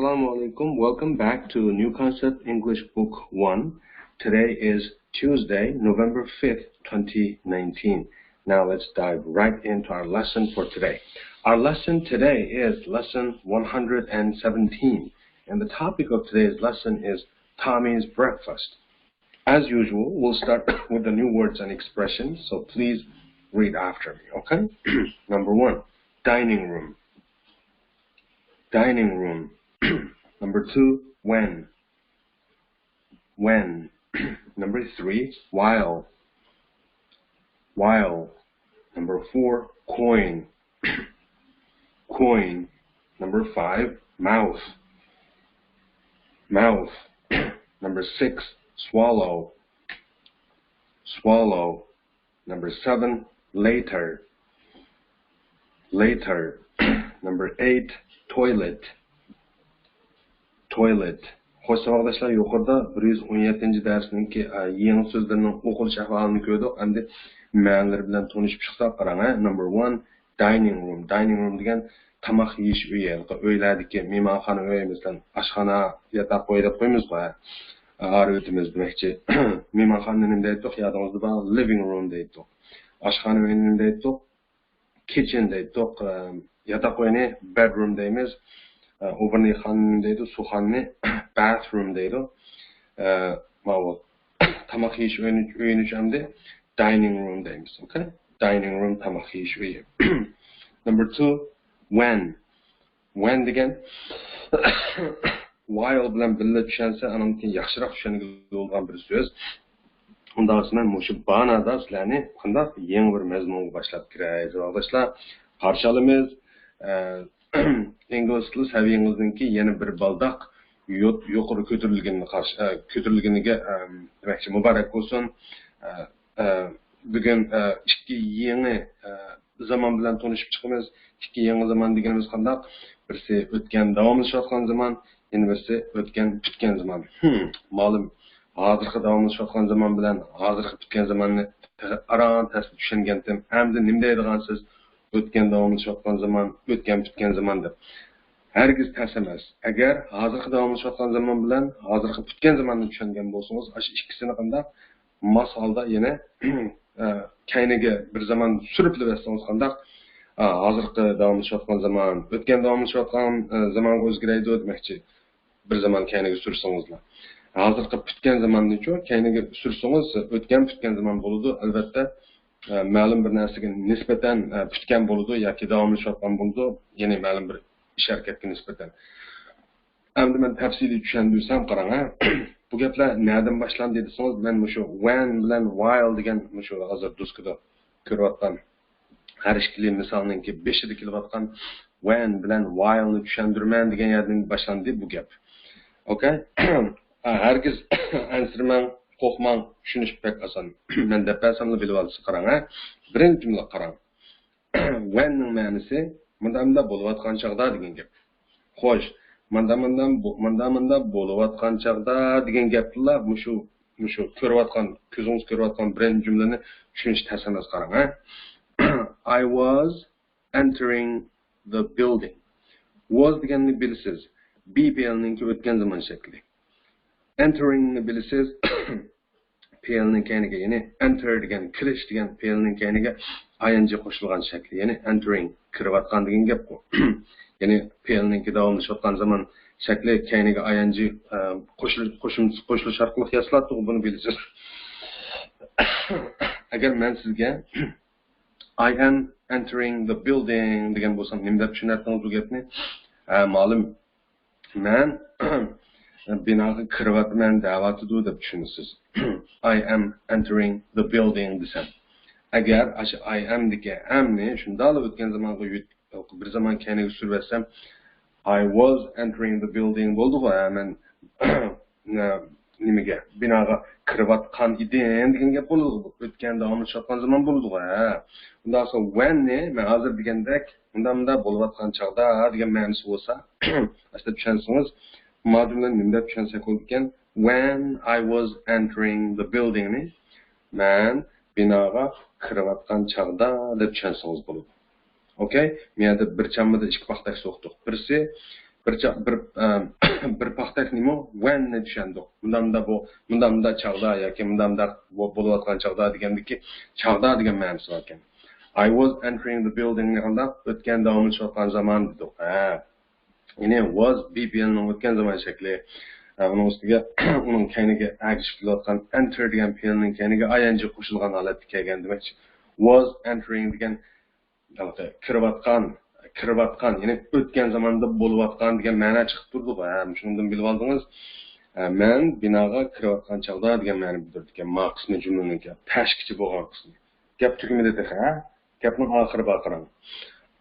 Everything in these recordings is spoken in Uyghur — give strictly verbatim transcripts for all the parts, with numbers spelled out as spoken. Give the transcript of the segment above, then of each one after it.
Assalamu alaikum. Welcome back to New Concept English Book one. Today is Tuesday, November fifth, twenty nineteen. Now let's dive right into our lesson for today. Our lesson today is lesson one hundred seventeen, and the topic of today's lesson is Tommy's breakfast. As usual, we'll start with the new words and expressions, so please read after me, okay? Number one, dining room. Dining room. Number two, when. When. Number three, while. While. Number four, coin. Coin. Number five, mouth. Mouth. Number six, swallow. Swallow. Number seven, later. Later. Number eight, toilet. Toilet. خوش، ساۋاقداشلار، يۇقىرىدا بىر يۈز ئون يەتتىنچى دەرسنىڭكى، ئە، يېڭى سۆزلىرىنىڭ ئوقۇلۇش ئەھۋالىنى كۆردۇق. ئەمدى مەنىلىرى بىلەن تونۇشۇپ چىقساق، قاراڭ، ھە. Number one, dining room. Dining room دېگەن تاماق يېيىش ئۆيى، ھېلىقى ئۆيلەردىكى مېھمانخانا ئۆي، مەسىلەن، ئاشخانا، ياتاق ئۆي دەپ قويىمىزغۇ، ھە. ئارا ئۆتىمىز دېمەكچى. مېھمانخانىنى نېمە دەيتتۇق؟ يادىڭىزدا بار، living room دەيتتۇق. ئاشخانا ئۆيىنى نېمە دەيتتۇق؟ Kitchen دەيتتۇق. ئە، ياتاق ئۆينى bedroom دەيمىز. ئە، ئوبورنىخانىنى نېمە دەيدۇ؟ سۇخانىنى bathroom دەيدۇ. ئە، ماۋۇ تاماق يېيىش ئۆيىنى، ئۆيىنى ئەمدى dining room دەيمىز. Okay? Dining room، تاماق يېيىش ئۆيى. Number two, when. When دېگەن while بىلەن بىللە چۈشەنسە، ئانىڭدىن كېيىن ياخشىراق چۈشەنگىلى بولىدىغان بىر سۆز. ئۇنداق بولسا مەن مۇشۇ بانادا سىلەرنى قانداق يېڭى بىر مەزمۇنغا باشلاپ كىرەي، ساۋاقداشلار. قارشى ئالىمىز. ئە، ئىنگلىز تىلى سەۋىيەڭىزنىڭكى يەنە بىر بالداق يۇ-، يۇقىرى كۆتۈرۈلگىنىنى قارشى، ئە، كۆتۈرۈلگىنىگە، ئە، دېمەكچى، مۇبارەك بولسۇن. ئە، ئە، بۈگۈن، ئە، ئىككى يېڭى، ئە، زامان بىلەن تونۇشۇپ چىقىمىز. ئىككى يېڭى زامان دېگىنىمىز قانداق؟ بىرسى ئۆتكەن، داۋاملىشىۋاتقان زامان، يەنە بىرسى ئۆتكەن، پۈتكەن زامان. ھىم، مالۇم. ھازىرقى داۋاملىشىۋاتقان زامان بىلەن ھازىرقى پۈتكەن زاماننى تېخى ئاران تەستە چۈشەنگەنتىم. ئەمدى نېمە دەيدىغانسىز؟ ئۆتكەن، داۋاملىشىۋاتقان زامان، ئۆتكەن، پۈتكەن زامان دەپ. ھەرگىز تەس ئەمەس. ئەگەر ھازىرقى داۋاملىشىۋاتقان زامان بىلەن ھازىرقى پۈتكەن زاماننى چۈشەنگەن بولسىڭىز، ئاشۇ ئىككىسىنى قانداق ماس ھالدا يەنە، ئە، كەينىگە بىر زامان سۈرۈپلىۋەتسىڭىز قانداق؟ ئا، ھازىرقى داۋاملىشىۋاتقان زامان، ئۆتكەن داۋاملىشىۋاتقان، ئە، زامانغا ئۆزگىرەيدۇ دېمەكچى. بىر زامان كەينىگە سۈرسىڭىزلا. ھازىرقى پۈتكەن زاماننىچۇ كەينىگە سۈرسىڭىز، ئۆتكەن پۈتكەن زامان بولىدۇ. ئەلۋەتتە، ئە، مەلۇم بىر نەرسىگە نىسبەتەن، ئە، پۈتكەن بولىدۇ ياكى داۋاملىشىۋاتقان بولىدۇ، يەنى مەلۇم بىر ئىش ھەرىكەتكە نىسبەتەن. ئەمدى مەن تەپسىلىي چۈشەندۈرسەم، قاراڭ، ھە. بۇ گەپلەر نەدىن باشلاندى دېسىڭىز، مەن مۇشۇ when بىلەن while دېگەن مۇشۇ ھازىر دوسكىدا كۆرۈۋاتقان ھەر ئىككىلى مىسالنىڭكى بېشىدا كېلىۋاتقان when بىلەن while نى چۈشەندۈرىمەن دېگەن يەردىن باشلاندى بۇ گەپ. Okay؟ ھەرگىز ئەنسىرىمەڭ، قورقماڭ، چۈشىنىش بەك ئاسان. مەن دەپ بەرسەملا بىلىۋالىسىز، قاراڭ، ھە. بىرىنچى جۈملە قاراڭ. When نىڭ مەنىسى مۇنداق مۇنداق بولۇۋاتقان چاغدا دېگەن گەپ. خوش، مۇنداق مۇنداق بو-، مۇنداق مۇنداق بولۇۋاتقان چاغدا دېگەن گەپتىلا مۇشۇ، مۇشۇ كۆرۈۋاتقان، كۆزىڭىز كۆرۈۋاتقان بىرىنچى جۈملىنى چۈشىنىش تەس ئەمەس، قاراڭ، ھە. I was entering the building. Was دېگەننى بىلىسىز. Be پېئىلنىڭكى ئۆتكەن زامان شەكلى. Entering نى بىلىسىز. پېئىلنىڭ كەينىگە، يەنى enter دېگەن، كىرىش دېگەن پېئىلنىڭ كەينىگە I N G قوشۇلغان شەكلى، يەنى entering، كىرىۋاتقان دېگەن گەپقۇ. يەنى پېئىلنىڭكى داۋاملىشىۋاتقان زامان شەكلى كەينىگە I N G، ئە، قوشۇل-، قوشۇم-، قوشۇلۇش ئارقىلىق ياسىلاتتىغۇ، بۇنى بىلىسىز. ئەگەر مەن سىزگە I am entering the building دېگەن بولسام، نېمە دەپ چۈشىنەتتىڭىز بۇ گەپنى؟ ھە، مالۇم. مەن بىناغا كىرىۋاتىمەن دەۋاتىدۇ دەپ چۈشىنىسىز. I am entering the building دېسەم. ئەگەر ئاشۇ I am دىكى am نى شۇنداقلا ئۆتكەن زامانغا يۆت-، بىر زامان كەينىگە سۈرۈۋەتسەم، I was entering the building بولدىغۇ، ھە، مەن نە-، نېمىگە، بىناغا كىرىۋاتقان ئىدىم دېگەن گەپ بولىدىغۇ. ئۆتكەن، داۋاملىشىۋاتقان زامان بولىدىغۇ، ھە. ئۇنداق بولسا when نى مەن ھازىر دېگەندەك، مۇنداق مۇنداق بولۇۋاتقان چاغدا دېگەن مەنىسى بولسا، ئەسلى چۈشەنسىڭىز، ما جۈملىنى نېمە دەپ چۈشەنسەك بولىدىكەن؟ When I was entering the building نى مەن بىناغا كىرىۋاتقان چاغدا دەپ چۈشەنسىڭىز بولىدۇ. Okay؟ مۇ يەردە بىر چاممىدا ئىككى پاختەك سوقتۇق. بىرسى بىر چا-، بىر، ئە، بىر پاختەك نېمە؟ When نى چۈشەندۇق. مۇنداق، مۇنداق بۇ، مۇنداق، مۇنداق چاغدا ياكى مۇنداق، مۇنداق بو-، بولۇۋاتقان چاغدا دېگەندىكى چاغدا دېگەن مەنىسى بار ئىكەن. I was entering the building نى قانداق؟ ئۆتكەن داۋاملىشىۋاتقان زامان دېدۇق. ھە. يەنى was be پېئىلنىڭ ئۆتكەن زامان شەكلى. ھە، ئۇنىڭ ئۈستىگە ئۇنىڭ كەينىگە ئەگىشىپ كېلىۋاتقان enter دېگەن پېئىلنىڭ كەينىگە I N G قوشۇلغان ھالەتتە كەلگەن دېمەكچى. Was entering دېگەن ھېلىقى كىرىۋاتقان، كىرىۋاتقان، يەنى ئۆتكەن زاماندا بولۇۋاتقان دېگەن مەنە چىقىپ تۇرىدىغۇ. ھە، شۇنىڭدىن بىلىۋالدىڭىز. ھە، مەن بىناغا كىرىۋاتقان چاغدا دېگەن مەنە بىلدۈرىدىكەن. ما قىسمى جۈملىنىڭكى پەسكىچە بولغان قىسمى. گەپ تۈگىمىدى تېخى، ھە؟ گەپنىڭ ئاخىرى بار قاراڭ.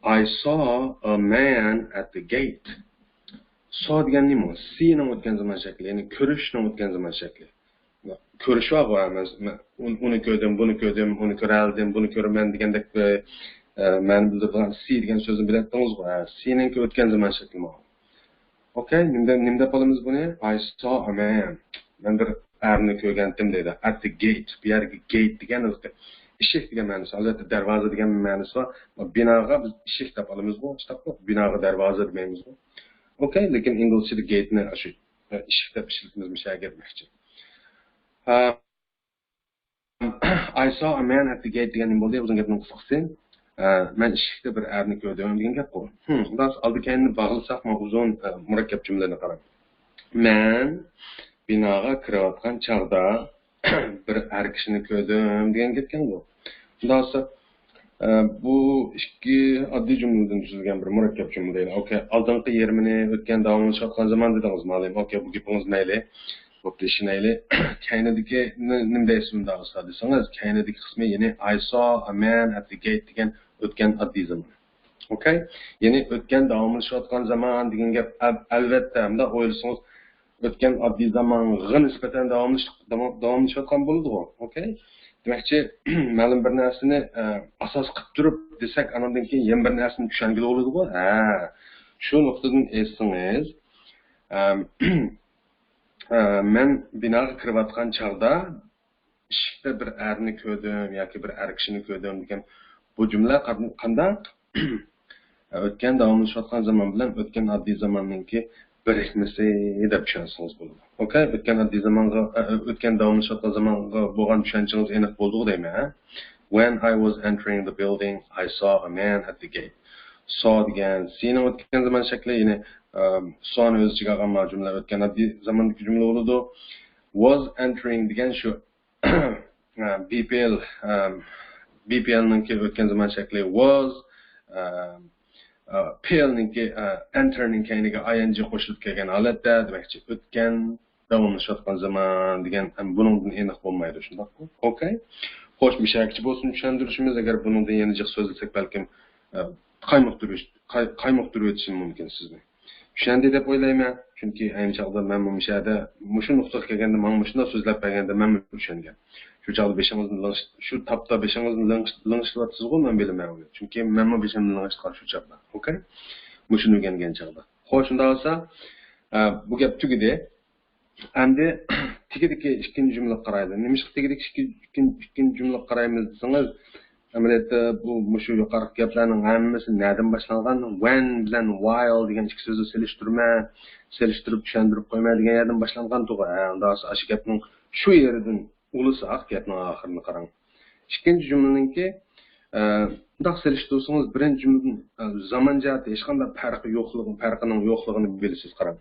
I saw a man at the gate. Saw دېگەن نېمە؟ See نىڭ ئۆتكەن زامان شەكلى، يەنى كۆرۈشنىڭ ئۆتكەن زامان شەكلى. كۆرۈش بارغۇ، ھە، مەن، مەن ئۇن-، ئۇنى كۆردۈم، بۇنى كۆردۈم، ئۇنى كۆرەلىدىم، بۇنى كۆرىمەن دېگەندەك بىر، ئە، مەنە بىلدۈرىدىغان see دېگەن سۆزنى بىلەتتىڭىزغۇ، ھە، see نىڭكى ئۆتكەن زامان شەكلى ماۋۇ. ئوكەي، نېمە دەپ، نېمە دەپ ئالىمىز بۇنى؟ I saw a man. مەن بىر ئەرنى كۆرگەنتىم دەيدۇ. At the gate. بۇ يەردىكى gate دېگەن ئىشىك دېگەن مەنىسى. ئەلۋەتتە، دەرۋازا دېگەن مەنىسى بار. بۇ بىناغا بىز ئىشىك دەپ ئالىمىزغۇ، ئىشتاپقۇ، بىناغا دەرۋازا دېمەيمىزغۇ. ئوكەي، لېكىن ئىنگلىزچىدا gate نى شۇ، ئە، ئىشىك دەپ ئىشلىتىمىز مۇشۇ يەرگە دېمەكچى. ھە، I saw a man at the gate دېگەن نېمە بولدى؟ ئۇزۇن گەپنىڭ قىسقىسى، ئە، مەن ئىشىكتە بىر ئەرنى كۆردۈم دېگەن گەپقۇ. ھىم، خالاس، ئالدى كەينىنى باغلىساق، مانا ئۇزۇن، ئە، مۇرەككەپ جۈملىنى قاراڭ. مەن بىناغا كىرىۋاتقان چاغدا بىر ئەر كىشىنى كۆردۈم دېگەن گەپكەن بۇ. خالاس، ئە، بۇ ئىككى ئاددىي جۈملىدىن تۈزۈلگەن بىر مۇرەككەپ جۈملە دەيلى. ئوكەي، ئالدىنقى يېرىمىنى ئۆتكەن داۋاملىشىۋاتقان زامان دېدىڭىز، مۇئەللىم. ئوكەي، بۇ گېپىڭىز مەيلى. بوپتۇ، ئىشىنەيلى. كەينىدىكى نى-، نېمە دەيسىز مۇنداق بولسا دېسىڭىز، كەينىدىكى قىسمى، يەنى I saw a man at the gate دېگەن ئۆتكەن ئاددىي زامان. ئوكەي؟ يەنى ئۆتكەن داۋاملىشىۋاتقان زامان دېگەن گەپ، ئەل-، ئەلۋەتتە، مۇنداق ئويلىسىڭىز، ئۆتكەن ئاددىي زامانغا نىسبەتەن داۋاملىشىپ، داۋام-، داۋاملىشىۋاتقان بولىدىغۇ. ئوكەي؟ دېمەكچى، مەلۇم بىر نەرسىنى، ئە، ئاساس قىلىپ تۇرۇپ دېسەك، ئانىڭدىن كېيىن يەنە بىر نەرسىنى چۈشەنگىلى بولىدىغۇ. ھە، شۇ نۇقتىدىن ئېيتسىڭىز، ئەم، ئە، مەن بىناغا كىرىۋاتقان چاغدا ئىشىكتە بىر ئەرنى كۆردۈم ياكى بىر ئەر كىشىنى كۆردۈم دېگەن بۇ جۈملە قان-، قانداق؟ ئۆتكەن داۋاملىشىۋاتقان زامان بىلەن ئۆتكەن ئاددىي زاماننىڭكى بىرىكمىسى دەپ چۈشەنسىڭىز بولىدۇ. ئوكەي، ئۆتكەن ئاددىي زامانغا، ئە، ئۆتكەن داۋاملىشىۋاتقان زامانغا بولغان چۈشەنچىڭىز ئېنىق بولدىغۇ دەيمەن، ھە؟ When I was entering the building, I saw a man at the gate. Saw دېگەن see نىڭ ئۆتكەن زامان شەكلى، يەنى، ئەم، saw نى ئۆز ئىچىگە ئالغان مانا جۈملە ئۆتكەن ئاددىي زاماندىكى جۈملە بولىدۇ. Was entering دېگەن شۇ، ئە، be پېئىل، ئەم، be پېئىلنىڭكى ئۆتكەن زامان شەكلى was، ئەم، ئە، پېئىلنىڭكى، ئە، enter نىڭ كەينىگە I N G قوشۇلۇپ كەلگەن ھالەتتە دېمەكچى. ئۆتكەن داۋاملىشىۋاتقان زامان دېگەن، ھەم بۇنىڭدىن ئېنىق بولمايدۇ، شۇنداقمۇ؟ ئوكەي. خوش، مۇشەگىچە بولسۇن چۈشەندۈرۈشىمىز. ئەگەر بۇنىڭدىن يەنە جىق سۆزلىسەك، بەلكىم، ئە، قايمۇقتۇرۇش-، قاي-، قايمۇقتۇرۇۋېتىشىم مۇمكىن سىزنى. چۈشەندى دەپ ئويلايمەن. چۈنكى ئەينى چاغدا مەنمۇ مۇشۇ يەردە مۇشۇ نۇقتىغا كەلگەندە، ماڭا مۇشۇنداق سۆزلەپ بەرگەندە مەنمۇ چۈشەنگەن. شۇ چاغدا بېشىڭىزنى لىڭش-، شۇ تاپتا بېشىڭىزنى لىڭش-، لىڭشىتىۋاتىسىزغۇ، مەن بىلىمەن ئۇنى. چۈنكى مەنمۇ بېشىمنى لىڭشىتقان شۇ چاغدا. ئوكەي؟ مۇشۇنى ئۆگەنگەن چاغدا. خوش، شۇنداق بولسا، ئە، بۇ گەپ تۈگىدى. ئەمدى تېگىدىكى ئىككىنچى جۈملىگە قارايلى. نېمىشقا تېگىدىكى ئىككى-، ئىككىن-، ئىككىنچى جۈملىگە قارايمىز دېسىڭىز، ئەمەلىيەتتە بۇ مۇشۇ يۇقىرىقى گەپلەرنىڭ ھەممىسى نەدىن باشلانغان؟ When بىلەن while دېگەن ئىككى سۆزنى سېلىشتۇرىمەن، سېلىشتۇرۇپ چۈشەندۈرۈپ قويىمەن دېگەن يەردىن باشلانغانتۇغۇ. ھە، ئۇنداق بولسا ئاشۇ گەپنىڭ شۇ يېرىدىن ئۇلىساق، گەپنىڭ ئاخىرىنى قاراڭ. ئىككىنچى جۈملىنىڭكى، ئە، مۇنداق سېلىشتۇرسىڭىز، بىرىنچى جۈملىدىن، ئە، زامان جەھەتتە ھېچقانداق پەرقى يوقلۇقى، پەرقىنىڭ يوقلۇقىنى بىلىسىز، قاراڭ.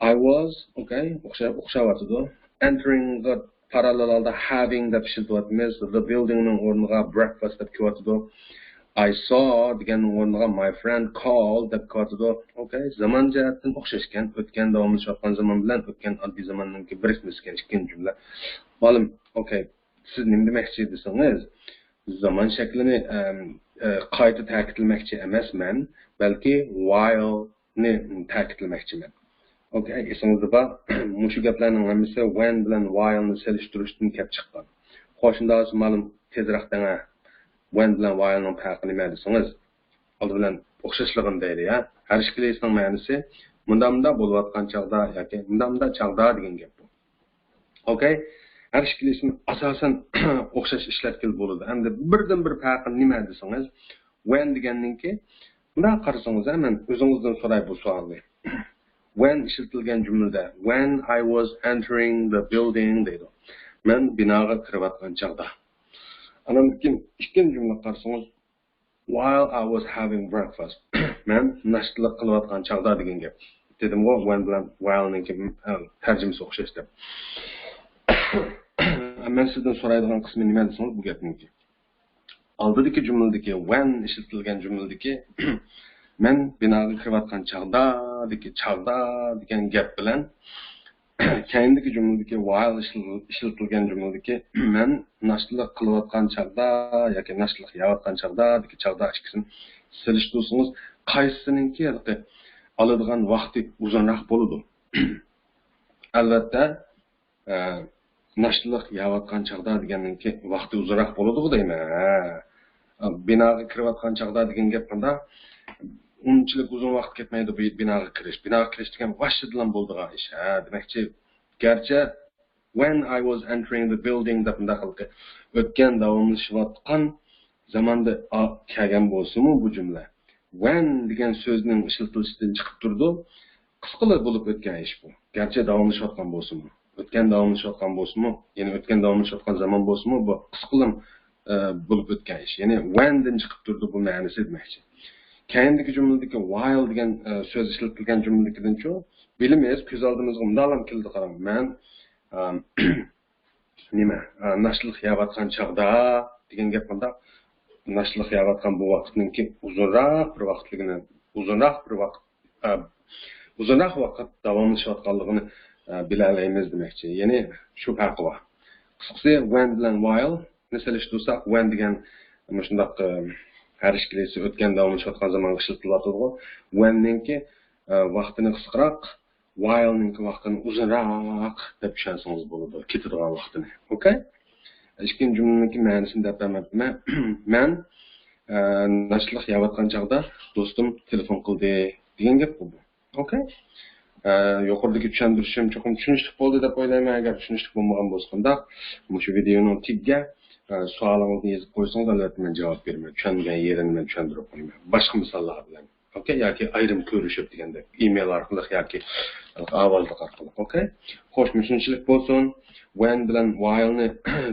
I was، ئوكەي، ئوخشاپ، ئوخشاۋاتىدۇ. Entering غا پاراللېل ھالدا having دەپ ئىشلىتىۋاتىمىز. The building نىڭ ئورنىغا breakfast دەپ كېلىۋاتىدۇ. I saw دېگەننىڭ ئورنىغا my friend called دەپ كېلىۋاتىدۇ. ئوكەي، زامان جەھەتتىن ئوخشاشكەن. ئۆتكەن داۋاملىشىۋاتقان زامان بىلەن ئۆتكەن ئاددىي زاماننىڭكى بىرىكمىسىكەن ئىككىنچى جۈملە. مالىم، ئوكەي، سىز نېمە دېمەكچى دېسىڭىز، زامان شەكلىنى، ئەم، ئە، قايتا تەكىتلىمەكچى ئەمەسمەن، بەلكى while نى تەكىتلىمەكچىمەن. ئوكەي، ئېسىڭىزدە بار، مۇشۇ گەپلەرنىڭ ھەممىسى when بىلەن while نى سېلىشتۇرۇشتىن كەپ چىققان. خوش، شۇنداق بولسا مالىم تېزراق دەڭە، when بىلەن while نىڭ پەرقى نېمە دېسىڭىز، ئالدى بىلەن ئوخشاشلىقىنى دەيلى، ھە. ھەر ئىككىلىسىنىڭ مەنىسى مۇنداق مۇنداق بولۇۋاتقان چاغدا ياكى مۇنداق مۇنداق چاغدا دېگەن گەپ بۇ. ئوكەي، ھەر ئىككىلىسىنى ئاساسەن ئوخشاش ئىشلەتكىلى بولىدۇ. ئەمدى بىردىن بىر پەرقى نېمە دېسىڭىز، when دېگەننىڭكى، مۇنداق قارىسىڭىز، ھە، مەن ئۆزىڭىزدىن سوراي بۇ سوئالنى. When ئىشلىتىلگەن جۈملىدە، when I was entering the building دەيدۇ. مەن بىناغا كىرىۋاتقان چاغدا. ئانان كېيىن ئىككىنچى جۈملىگە قارىسىڭىز، while I was having breakfast. مەن ناشتىلىق قىلىۋاتقان چاغدا دېگەن گەپ. دېدىمغۇ، when بىلەن while نىڭكى، ئە، تەرجىمىسى ئوخشاش دەپ. مەن سىزدىن سورايدىغان قىسمى نېمە دېسىڭىز، بۇ گەپنىڭكى. ئالدىدىكى جۈملىدىكى when ئىشلىتىلگەن جۈملىدىكى مەن بىناغا كىرىۋاتقان چاغدادىكى چاغدا دېگەن گەپ بىلەن كەينىدىكى جۈملىدىكى while ئىشلىتىلگەن جۈملىدىكى مەن ناشتىلىق قىلىۋاتقان چاغدا ياكى ناشتىلىق يەۋاتقان چاغدادىكى چاغدا ئىككىسىنى سېلىشتۇرسىڭىز، قايسىسىنىڭكى ھېلىقى ئالىدىغان ۋاقتى ئۇزۇنراق بولىدۇ؟ ئەلۋەتتە، ئە، ناشتىلىق يەۋاتقان چاغدا دېگەننىڭكى ۋاقتى ئۇزۇنراق بولىدىغۇ دەيمەن. ھە. ئە، بىناغا كىرىۋاتقان چاغدا دېگەن گەپ مۇندا ئۇنچىلىك ئۇزۇن ۋاقىت كەتمەيدۇ بۇ بىناغا كىرىش. بىناغا كىرىش دېگەن ۋاھشىدىلا بولىدىغان ئىش. ھە، دېمەكچى، گەرچە when I was entering the building دەپ مۇنداق قىلىپ ئۆتكەن داۋاملىشىۋاتقان زاماندا ئا-، كەلگەن بولسىمۇ بۇ جۈملە، when دېگەن سۆزنىڭ ئىشلىتىلىشىدىن چىقىپ تۇرىدۇ. قىسقىلا بولۇپ ئۆتكەن ئىش بۇ. گەرچە داۋاملىشىۋاتقان بولسىمۇ، ئۆتكەن داۋاملىشىۋاتقان بولسىمۇ، يەنى ئۆتكەن داۋاملىشىۋاتقان زامان بولسىمۇ، بۇ قىسقىلا، ئە، بولۇپ ئۆتكەن ئىش. يەنى when دىن چىقىپ تۇرىدۇ بۇ مەنىسى دېمەكچى. كەينىدىكى جۈملىدىكى while دېگەن، ئە، سۆز ئىشلىتىلگەن جۈملىدىكىدىنچۇ، بىلىمىز، كۆز ئالدىمىزغا مۇنداقلام كېلىدۇ، قاراڭ. مەن، ئە، نېمە، ئە، ناشتىلىق يەۋاتقان چاغدا دېگەن گەپ مۇنداق. ناشتىلىق يەۋاتقان بۇ ۋاقىتنىڭكى ئۇزۇنراق بىر ۋاقىتلىكىنى، ئۇزۇنراق بىر ۋاقىت، ئە، ئۇزۇنراق ۋاقىت داۋاملىشىۋاتقانلىقىنى، ئە، بىلەلەيمىز دېمەكچى. يەنى شۇ پەرقى بار. قىسقىسى، when بىلەن while نى سېلىشتۇرساق، when دېگەن مۇشۇنداق، ئە، ھەر ئىككىلىسى ئۆتكەن داۋاملىشىۋاتقان زامانغا ئىشلىتىلىۋاتىدىغۇ. When نىڭكى، ئە، ۋاقتىنى قىسقىراق، while نىڭكى ۋاقتىنى ئۇزۇنراق دەپ چۈشەنسىڭىز بولىدۇ، كېتىدىغان ۋاقتىنى. ئوكەي؟ ئىككىنچى جۈملىنىڭكى مەنىسىنى دەپ بەرمەپتىمەن. مەن، ئە، ناشتىلىق يەۋاتقان چاغدا دوستۇم تېلېفون قىلدى دېگەن گەپ بۇ. ئوكەي؟ ئە، يۇقىرىدىكى چۈشەندۈرۈشۈم چوقۇم چۈشىنىشلىك بولدى دەپ ئويلايمەن. ئەگەر چۈشىنىشلىك بولمىغان بولسا قانداق؟ مۇشۇ ۋىدېئونىڭ تېگىگە، ئە، سوئالىڭىزنى يېزىپ قويسىڭىز، ئەلۋەتتە مەن جاۋاب بېرىمەن. چۈشەنمىگەن يېرىنى مەن چۈشەندۈرۈپ قويىمەن. باشقا مىساللار بىلەن. ئوكەي، ياكى ئايرىم كۆرۈشۈپ دېگەندەك، ئىمېيل ئارقىلىق ياكى ئاۋازلىق ئارقىلىق. ئوكەي؟ خوش، مۇشۇنچىلىك بولسۇن. When بىلەن while نى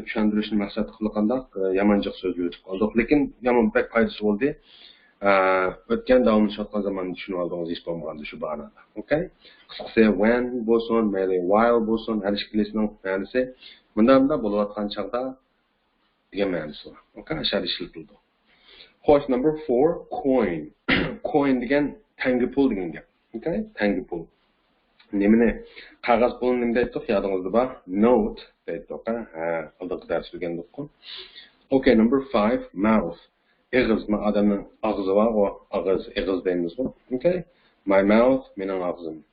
چۈشەندۈرۈشنى مەقسەت قىلىپ قانداق، ئە، يامان جىق سۆزلىۋېتىپ قالدۇق. لېكىن يامان بەك پايدىسى بولدى. ئە، ئۆتكەن داۋاملىشىۋاتقان زاماننى چۈشىنىۋالدىڭىز ھېچ بولمىغاندا شۇ باھانەدە. ئوكەي؟ قىسقىسى، when بولسۇن، مەيلى while بولسۇن، ھەر ئىككىلىسىنىڭ مەنىسى مۇنداق، مۇنداق بولۇۋاتقان چاغدا دېگەن مەنىسى بار. ئوكەي، ئاشۇ يەردە ئىشلىتىلىدۇ. خوش، number four، coin. Coin دېگەن تەڭگە پۇل دېگەن گەپ. ئوكەي، تەڭگە پۇل. نېمىنى؟ قەغەز پۇلنى نېمە دەيتتۇق؟ يادىڭىزدا بار؟ Note دەيتتۇق، ھە؟ ھە، ئالدىنقى دەرستە ئۆگەندۇققۇ. ئوكەي، number five، mouth. ئېغىز، ما ئادەمنىڭ ئاغزى بار، ئۇ ئاغزى، ئېغىز دەيمىزغۇ. ئوكەي؟ My mouth، مېنىڭ ئاغزىم.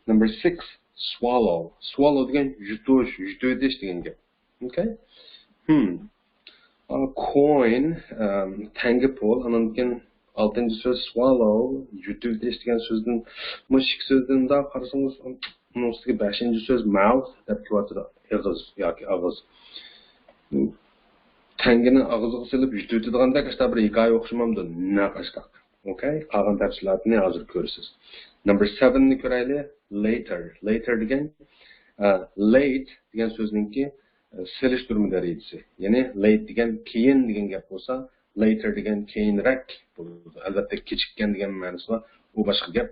Number six، swallow. Swallow دېگەن يۇتۇش، يۇتۇۋېتىش دېگەن گەپ. ئوكەي؟ Hmm. ئا، coin، ئەم، تەڭگە پۇل، ئاندىن كېيىن ئالتىنچى سۆز swallow، يۇتۇۋېتىش دېگەن سۆزدىن، مۇشۇ ئىككى سۆزدىن مۇنداق قارىسىڭىز، ئۇنىڭ ئۈستىگە بەشىنچى سۆز mouth دەپ كېلىۋاتىدۇ، ئېغىز ياكى ئاغزى. تەڭگىنى ئاغزىغا سېلىپ يۇتۇۋېتىدىغاندەك ئاشۇنداق بىر ھېكايە ئوخشىمامدۇ؟ نەق ئاشۇنداق. ئوكەي، قالغان تەپسىلاتىنى ھازىر كۆرىسىز. Number seven نى كۆرەيلى. Later. Later دېگەن، ئە، late دېگەن سۆزنىڭكى، ئە، سېلىشتۇرما دەرىجىسى. يەنى late دېگەن كېيىن دېگەن گەپ بولسا، later دېگەن كېيىنرەك بولىدۇ. ئەلۋەتتە، كېچىككەن دېگەن مەنىسى بار. ئۇ باشقا گەپ.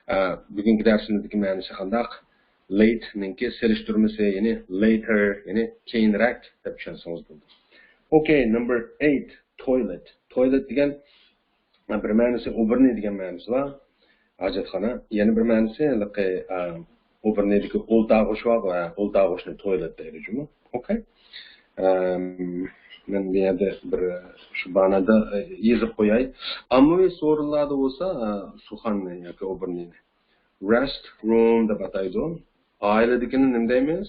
ئە، بۈگۈنكى دەرسىمىزدىكى مەنىسى قانداق؟ Late نىڭكى سېلىشتۇرمىسى، يەنى later، يەنى كېيىنرەك دەپ چۈشەنسىڭىز بولىدۇ. ئوكەي، number eight، toilet. Toilet دېگەن بىر مەنىسى ئوبورنى دېگەن مەنىسى بار. ھاجەتخانا. يەنە بىر مەنىسى ھېلىقى، ئە، ئوبورنىدىكى ئولتۇراققۇ بار، ئولتۇراققۇنى toilet دەيدۇ جۇمۇ. ئوكەي. ئەم، مەن بۇ يەردە بىر شۇ باھانەدە، ئە، يېزىپ قوياي. ئاممىۋى سورۇنلاردا بولسا، ئە، سۇخاننى ياكى ئوبورنىنى rest room دەپ ئاتايدۇ. ئائىلىدىكىنى نېمە دەيمىز؟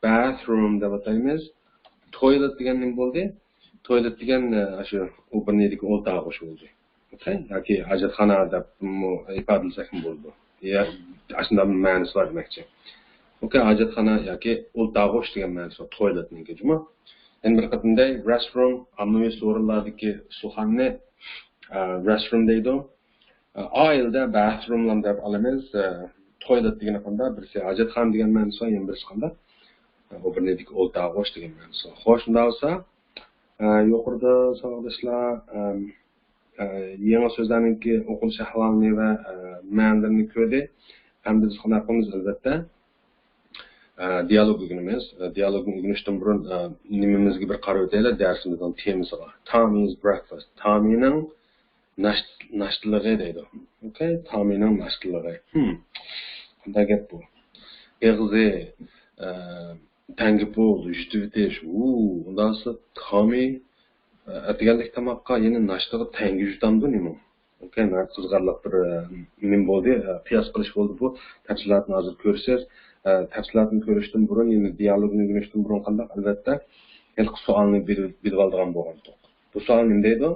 Bathroom دەپ ئاتايمىز. Toilet دېگەن نېمە بولدى؟ Toilet دېگەن، ئە، ئاشۇ ئوبورنىدىكى ئولتۇراققۇ بولدى. ئوكەي؟ ياكى ھاجەتخانا دەپمۇ ئىپادىلىسەكمۇ بولىدۇ. يا، ئاشۇنداق مەنىسى بار دېمەكچى. ئوكەي، ھاجەتخانا ياكى ئولتۇراققۇ دېگەن مەنىسى بار toilet نىڭكى جۇمۇ. يەنە بىر قېتىم دەي، rest room، ئاممىۋى سورۇنلاردىكى سۇخاننى، ئە، rest room دەيدۇ. ئائىلىدە بەتروملام دەپ ئالىمىز. تويلېت دېگىنى قانداق؟ بىرسى ھاجەتخانا دېگەن مەنىسى، يەنە بىرسى قانداق؟ ئۇ بىر نېدىكى ئولتۇرغۇچ دېگەن مەنىسى. خوش، شۇنداق بولسا، يۇقىرىدا ساۋاقداشلار يېڭى سۆزلەرنىڭكى ئوقۇلۇش ئەھۋالىنى ۋە مەنىلىرىنى كۆردى. ئەمدى بىز قانداق قىلىمىز؟ ئەلۋەتتە، دىيالوگ ئۆگىنىمىز. دىيالوگنى ئۆگىنىشتىن بۇرۇن نېمىمىزگە بىر قاراپ ئۆتەيلى، دەرسىمىزنىڭ تېمىسىغا. Tommy's breakfast. تامىنىڭ ناش-، ناشتىلىقى دەيدۇ. ئوكەي، تامىنىڭ ناشتىلىقى. ھىم. قانداق گەپ بۇ؟ ئېغىزى، ئە، تەڭگە پۇل، يۇتۇۋېتىش. ئۇ، ئۇنداقسا تامى، ئە، ئەتىگەنلىك تاماققا يەنە ناشتىغا تەڭگە يۇتامدۇ نېمە؟ ئوكەي، ناھايىتى قىزىقارلىق بىر، ئە، نېمە بولدى، ئە، قىياس قىلىش بولدى بۇ. تەپسىلاتىنى ھازىر كۆرىسىز. ئە، تەپسىلاتنى كۆرۈشتىن بۇرۇن، يەنى دىيالوگنى ئۆگىنىشتىن بۇرۇن قانداق؟ ئەلۋەتتە، ھېلىقى سوئالنى بىلىپ، بىلىپ ئالىدىغان بولغانتۇق. بۇ سوئال نېمە دەيدۇ؟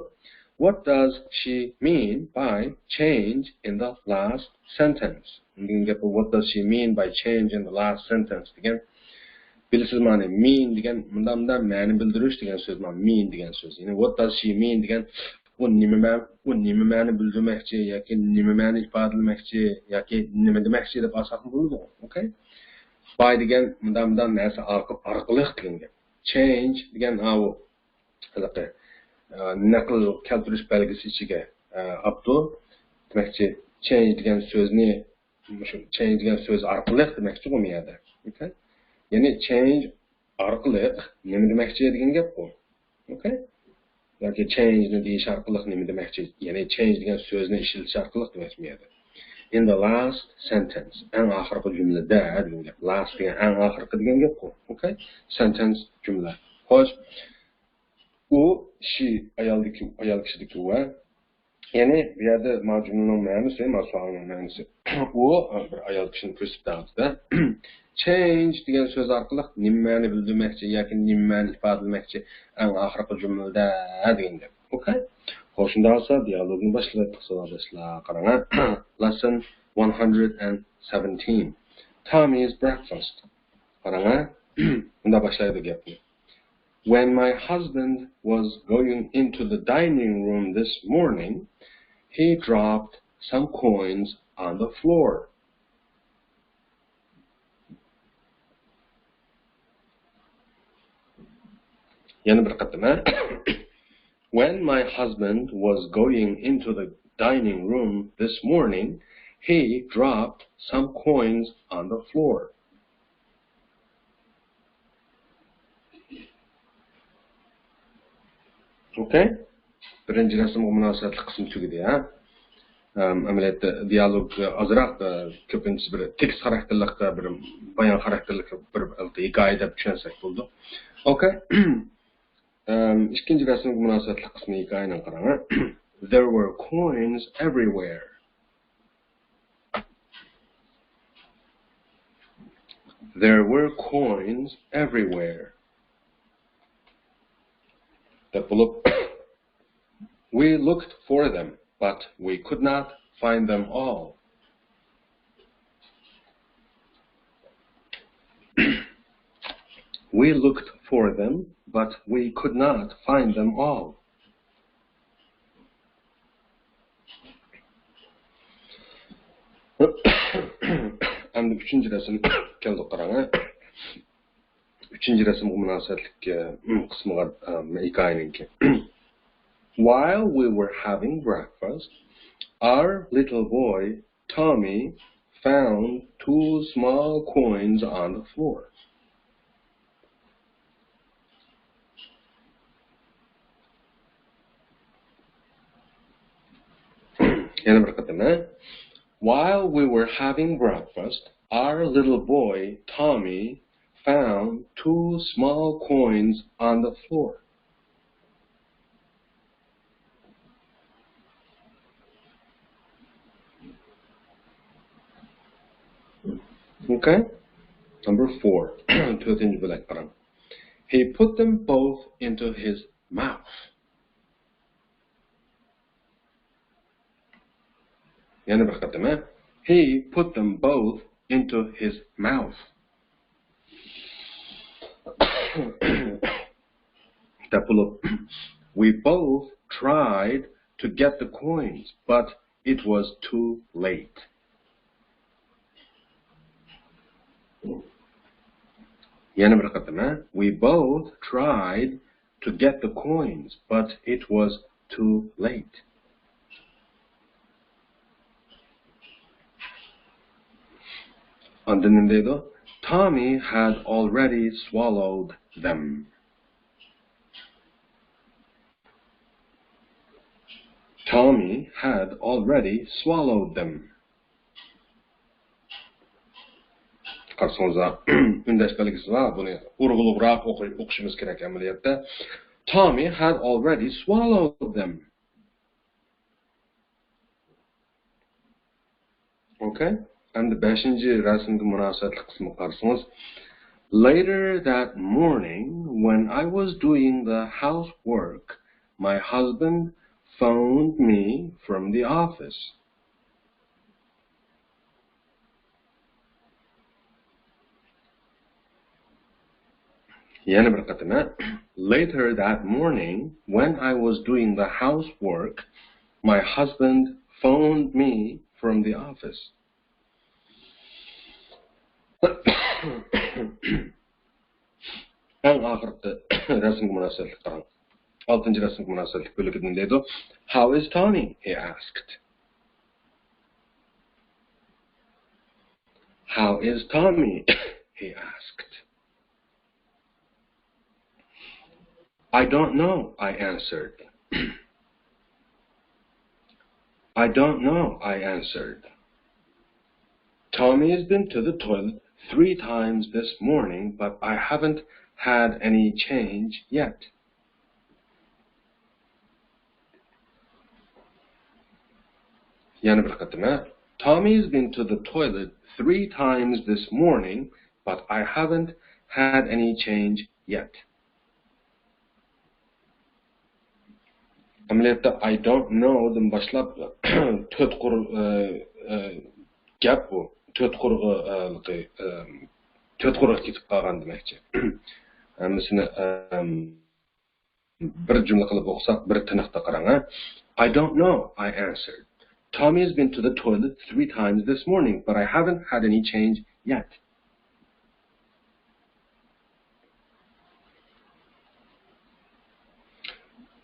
What does she mean by change in the last sentence? دېگەن گەپ، what does she mean by change in the last sentence دېگەن. بىلىسىز مانا، mean دېگەن مۇنداق، مۇنداق مەنە بىلدۈرۈش دېگەن سۆز، مانا mean دېگەن سۆز. يەنى what does she mean دېگەن، ئۇ نېمە مە-، ئۇ نېمە مەنە بىلدۈرمەكچى ياكى نېمە مەنە ئىپادىلىمەكچى ياكى نېمە دېمەكچى دەپ ئالساقمۇ بولىدۇ. ئوكەي؟ By دېگەن مۇنداق، مۇنداق نەرسە ئارقىلىق، ئارقىلىق دېگەن گەپ. Change دېگەن ئاۋۇ ھېلىقى، ئە، نەقىل كەلتۈرۈش بەلگىسى ئىچىگە، ئە، ئاپتۇ. دېمەكچى، change دېگەن سۆزنى، مۇشۇ change دېگەن سۆز ئارقىلىق دېمەكچىغۇ بۇ يەردە. ئوكەي؟ يەنى change ئارقىلىق نېمە دېمەكچى دېگەن گەپقۇ. ئوكەي؟ ياكى change نى دېيىش ئارقىلىق نېمە دېمەكچى؟ يەنى change دېگەن سۆزنى ئىشلىتىش ئارقىلىق دېمەكچى بۇ يەردە. In the last sentence، ئەڭ ئاخىرقى جۈملىدە دېگەن گەپ. Last دېگەن ئەڭ ئاخىرقى دېگەن گەپقۇ. ئوكەي؟ Sentence، جۈملە. خوش. ئۇ، she، ئايالدىكى، ئايال كىشىدىكى ۋە. يەنى بۇ يەردە مانا جۈملىنىڭ مەنىسى، مانا سوئالنىڭ مەنىسى. ئۇ بىر ئايال كىشىنى كۆرسىتىپ بەردى. Change دېگەن سۆز ئارقىلىق نېمە مەنە بىلدۈرمەكچى ياكى نېمە مەنە ئىپادىلىمەكچى؟ ئەڭ ئاخىرقى جۈملىدە دېگەن گەپ. ئوكەي؟ خوش، شۇنداق بولسا دىيالوگنى باشلاۋەتتۇق ساۋاقداشلار. قاراڭا. Lesson one hundred and seventeen. Tommy's breakfast. قاراڭا. مۇنداق باشلايدۇ گەپنى. When my husband was going into the dining room this morning, he dropped some coins on the floor. يەنە بىر قېتىم، ھە؟ When my husband was going into the dining room this morning, he dropped some coins on the floor. ئوكەي. بىرىنچى رەسىمگە مۇناسىۋەتلىك قىسمى تۈگىدى، ھە. ئەم، ئەمەلىيەتتە دىيالوگ ئازراق، ئە، كۆپىنچىسى بىر تېكىست خاراكتېرلىق، بىر بايان خاراكتېرلىك بىر ھېكايە دەپ چۈشەنسەك بولىدۇ. ئوكەي. ئەم، ئىككىنچى رەسىمگە مۇناسىۋەتلىك قىسمى ھېكايىنىڭ قاراڭ. There were coins everywhere. There were coins everywhere. دەپ بولۇپ، We looked for them, but we could not find them all. We looked for them, but we could not find them all. ئەمدى ئۈچىنچى رەسىم كەلدۇق، قاراڭ. ئۈچىنچى رەسىمگە مۇناسىۋەتلىك، ئە، قىسمىغا، ئە، ھېكايىنىڭكى. While we were having breakfast, our little boy Tommy found two small coins on the floor. يەنە بىر قېتىم، ھە؟ While we were having breakfast, our little boy Tommy found two small coins on the floor. Okay? Number four. تۆتىنچى بۆلەك قاراڭ. He put them both into his mouth. يەنە بىر قېتىم، ھە؟ He put them both into his mouth. دەپ بولۇپ، We both tried to get the coins, but it was too late. يەنە بىر قېتىم، ھە؟ We both tried to get the coins, but it was too late. ئاندىن نېمە دەيدۇ؟ Tommy had already swallowed them. Tommy had already swallowed them. قارىسىڭىزلار، ئۈندەش بەلگىسى بار. بۇنى ئۇرغۇلۇقراق ئوقۇي-، ئوقۇشىمىز كېرەك ئەمەلىيەتتە. Tommy had already swallowed them. Okay. ئەمدى بەشىنچى رەسىمگە مۇناسىۋەتلىك قىسمىغا قارىسىڭىز. Later that morning, when I was doing the housework, my husband phoned me from the office. يەنە بىر قېتىم، ھە؟ Later that morning, when I was doing the housework, my husband phoned me from the office. ئەڭ ئاخىرقى رەسىمگە مۇناسىۋەتلىك قاراڭ. ئالتىنچى رەسىمگە مۇناسىۋەتلىك بۆلىكىدىن دەيدۇ. How is Tommy? He asked. How is Tommy? He asked. I don't know, I answered. I don't know, I answered. Tommy's been to the toilet three times this morning, but I haven't had any change yet. يەنە بىر قېتىم، ھە؟ Tommy's been to the toilet three times this morning, but I haven't had any change yet. ئەمەلىيەتتە I don't know دىن باشلاپ تۆت قۇر، ئە، ئە، گەپ بۇ. تۆت قۇرغا، ئە، ئە، تۆت قۇرغا كېتىپ قالغان دېمەكچى. ھەممىسىنى، ئە، بىر جۈملە قىلىپ ئوقۇساق، بىر تىنىقتا قاراڭ، ھە؟ I don't know, I answered. Tommy's been to the toilet three times this morning, but I haven't had any change yet.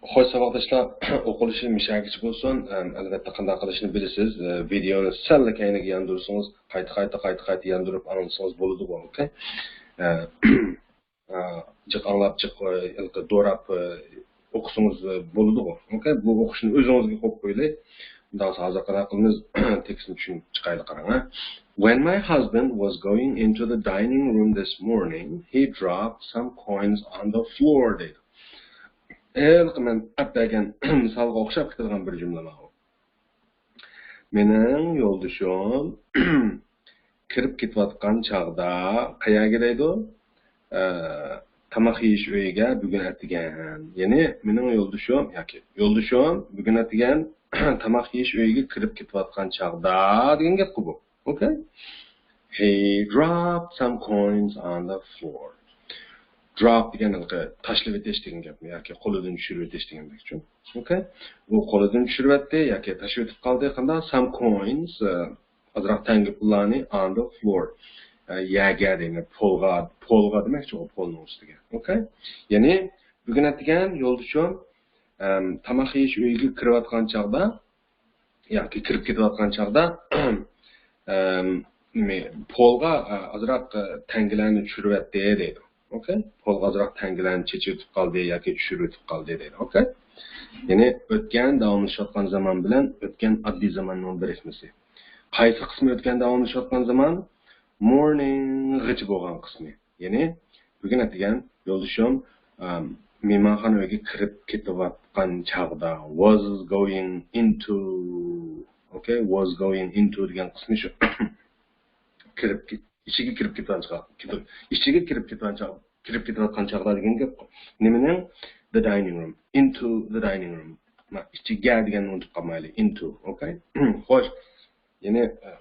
خوش، ساۋاقداشلار، ئوقۇلۇشى مۇشەگىچە بولسۇن. ئەم، ئەلۋەتتە، قانداق قىلىشنى بىلىسىز. ئە، ۋىدېئونى سەللا كەينىگە ياندۇرسىڭىز، قايتا، قايتا، قايتا، قايتا ياندۇرۇپ ئاڭلىسىڭىز بولىدىغۇ، ئوكەي؟ ئە، ئە، جىق ئاڭلاپ، جىق، ئە، ھېلىقى دوراپ، ئە، ئوقۇسىڭىز، ئە، بولىدىغۇ. ئوكەي، بۇ ئوقۇشنى ئۆزىڭىزگە قويۇپ قويىلى. ئۇنداق بولسا ھازىر قانداق قىلىمىز؟ تېكىستنى چۈشىنىپ چىقايلى، قاراڭ، ھە. When my husband was going into the dining room this morning, he dropped some coins on the floor دەيدۇ. ھېلىقى مەن ئەپ بەرگەن مىسالغا ئوخشاپ كېتىدىغان بىر جۈملە ماۋۇ. مېنىڭ يولدىشىم كىرىپ كېتىۋاتقان چاغدا قەيەرگە دەيدۇ؟ ئە، تاماق يېيىش ئۆيىگە بۈگۈن ئەتىگەن. يەنى مېنىڭ يولدىشىم ياكى يولدىشىم بۈگۈن ئەتىگەن تاماق يېيىش ئۆيىگە كىرىپ كېتىۋاتقان چاغدا دېگەن گەپقۇ بۇ. ئوكەي؟ He dropped some coins on the floor. Drop دېگەن ھېلىقى تاشلىۋېتىش دېگەن گەپمۇ ياكى قولىدىن چۈشۈرۈۋېتىش دېگەندەكچۇ. ئوكەي؟ ئۇ قولىدىن چۈشۈرۈۋەتتى ياكى تاشلىۋېتىپ قالدى. قانداق؟ Some coins، ئە، ئازراق تەڭگە پۇللارنى on the floor، ئە، يەرگە دېگەن پولغا، پولغا دېمەكچىغۇ، پولنىڭ ئۈستىگە. ئوكەي؟ يەنى بۈگۈن ئەتىگەن يولدىشىم، ئەم، تاماق يېيىش ئۆيىگە كىرىۋاتقان چاغدا، ياكى كىرىپ كېتىۋاتقان چاغدا، ئەم، نېمە، پولغا، ئە، ئازراق، ئە، تەڭگىلەرنى چۈشۈرۈۋەتتى دەيدۇ. ئوكەي؟ پولغا ئازراق تەڭگىلەرنى چېچىۋېتىپ قالدى ياكى چۈشۈرۈۋېتىپ قالدى دەيدۇ. ئوكەي؟ يەنى ئۆتكەن داۋاملىشىۋاتقان زامان بىلەن ئۆتكەن ئاددىي زاماننىڭ بىرىكمىسى. قايسى قىسمى ئۆتكەن داۋاملىشىۋاتقان زامان؟ Morning غىچە بولغان قىسمى. يەنى بۈگۈن ئەتىگەن يولدىشىم، ئەم، مېھمانخانا ئۆيگە كىرىپ كېتىۋاتقان چاغدا، was going into، ئوكەي، was going into دېگەن قىسمى شۇ. كىرىپ كېت-، ئىچىگە كىرىپ كېتىۋاتقان چاغ-، كېتىپ، ئىچىگە كىرىپ كېتىۋاتقان چاغ-، كىرىپ كېتىۋاتقان چاغدا دېگەن گەپ. نېمىنىڭ؟ The dining room. Into the dining room. ما، ئىچىگە دېگەننى ئۇنتۇپ قالمايلى. Into. ئوكەي؟ خوش. يەنى، ئە،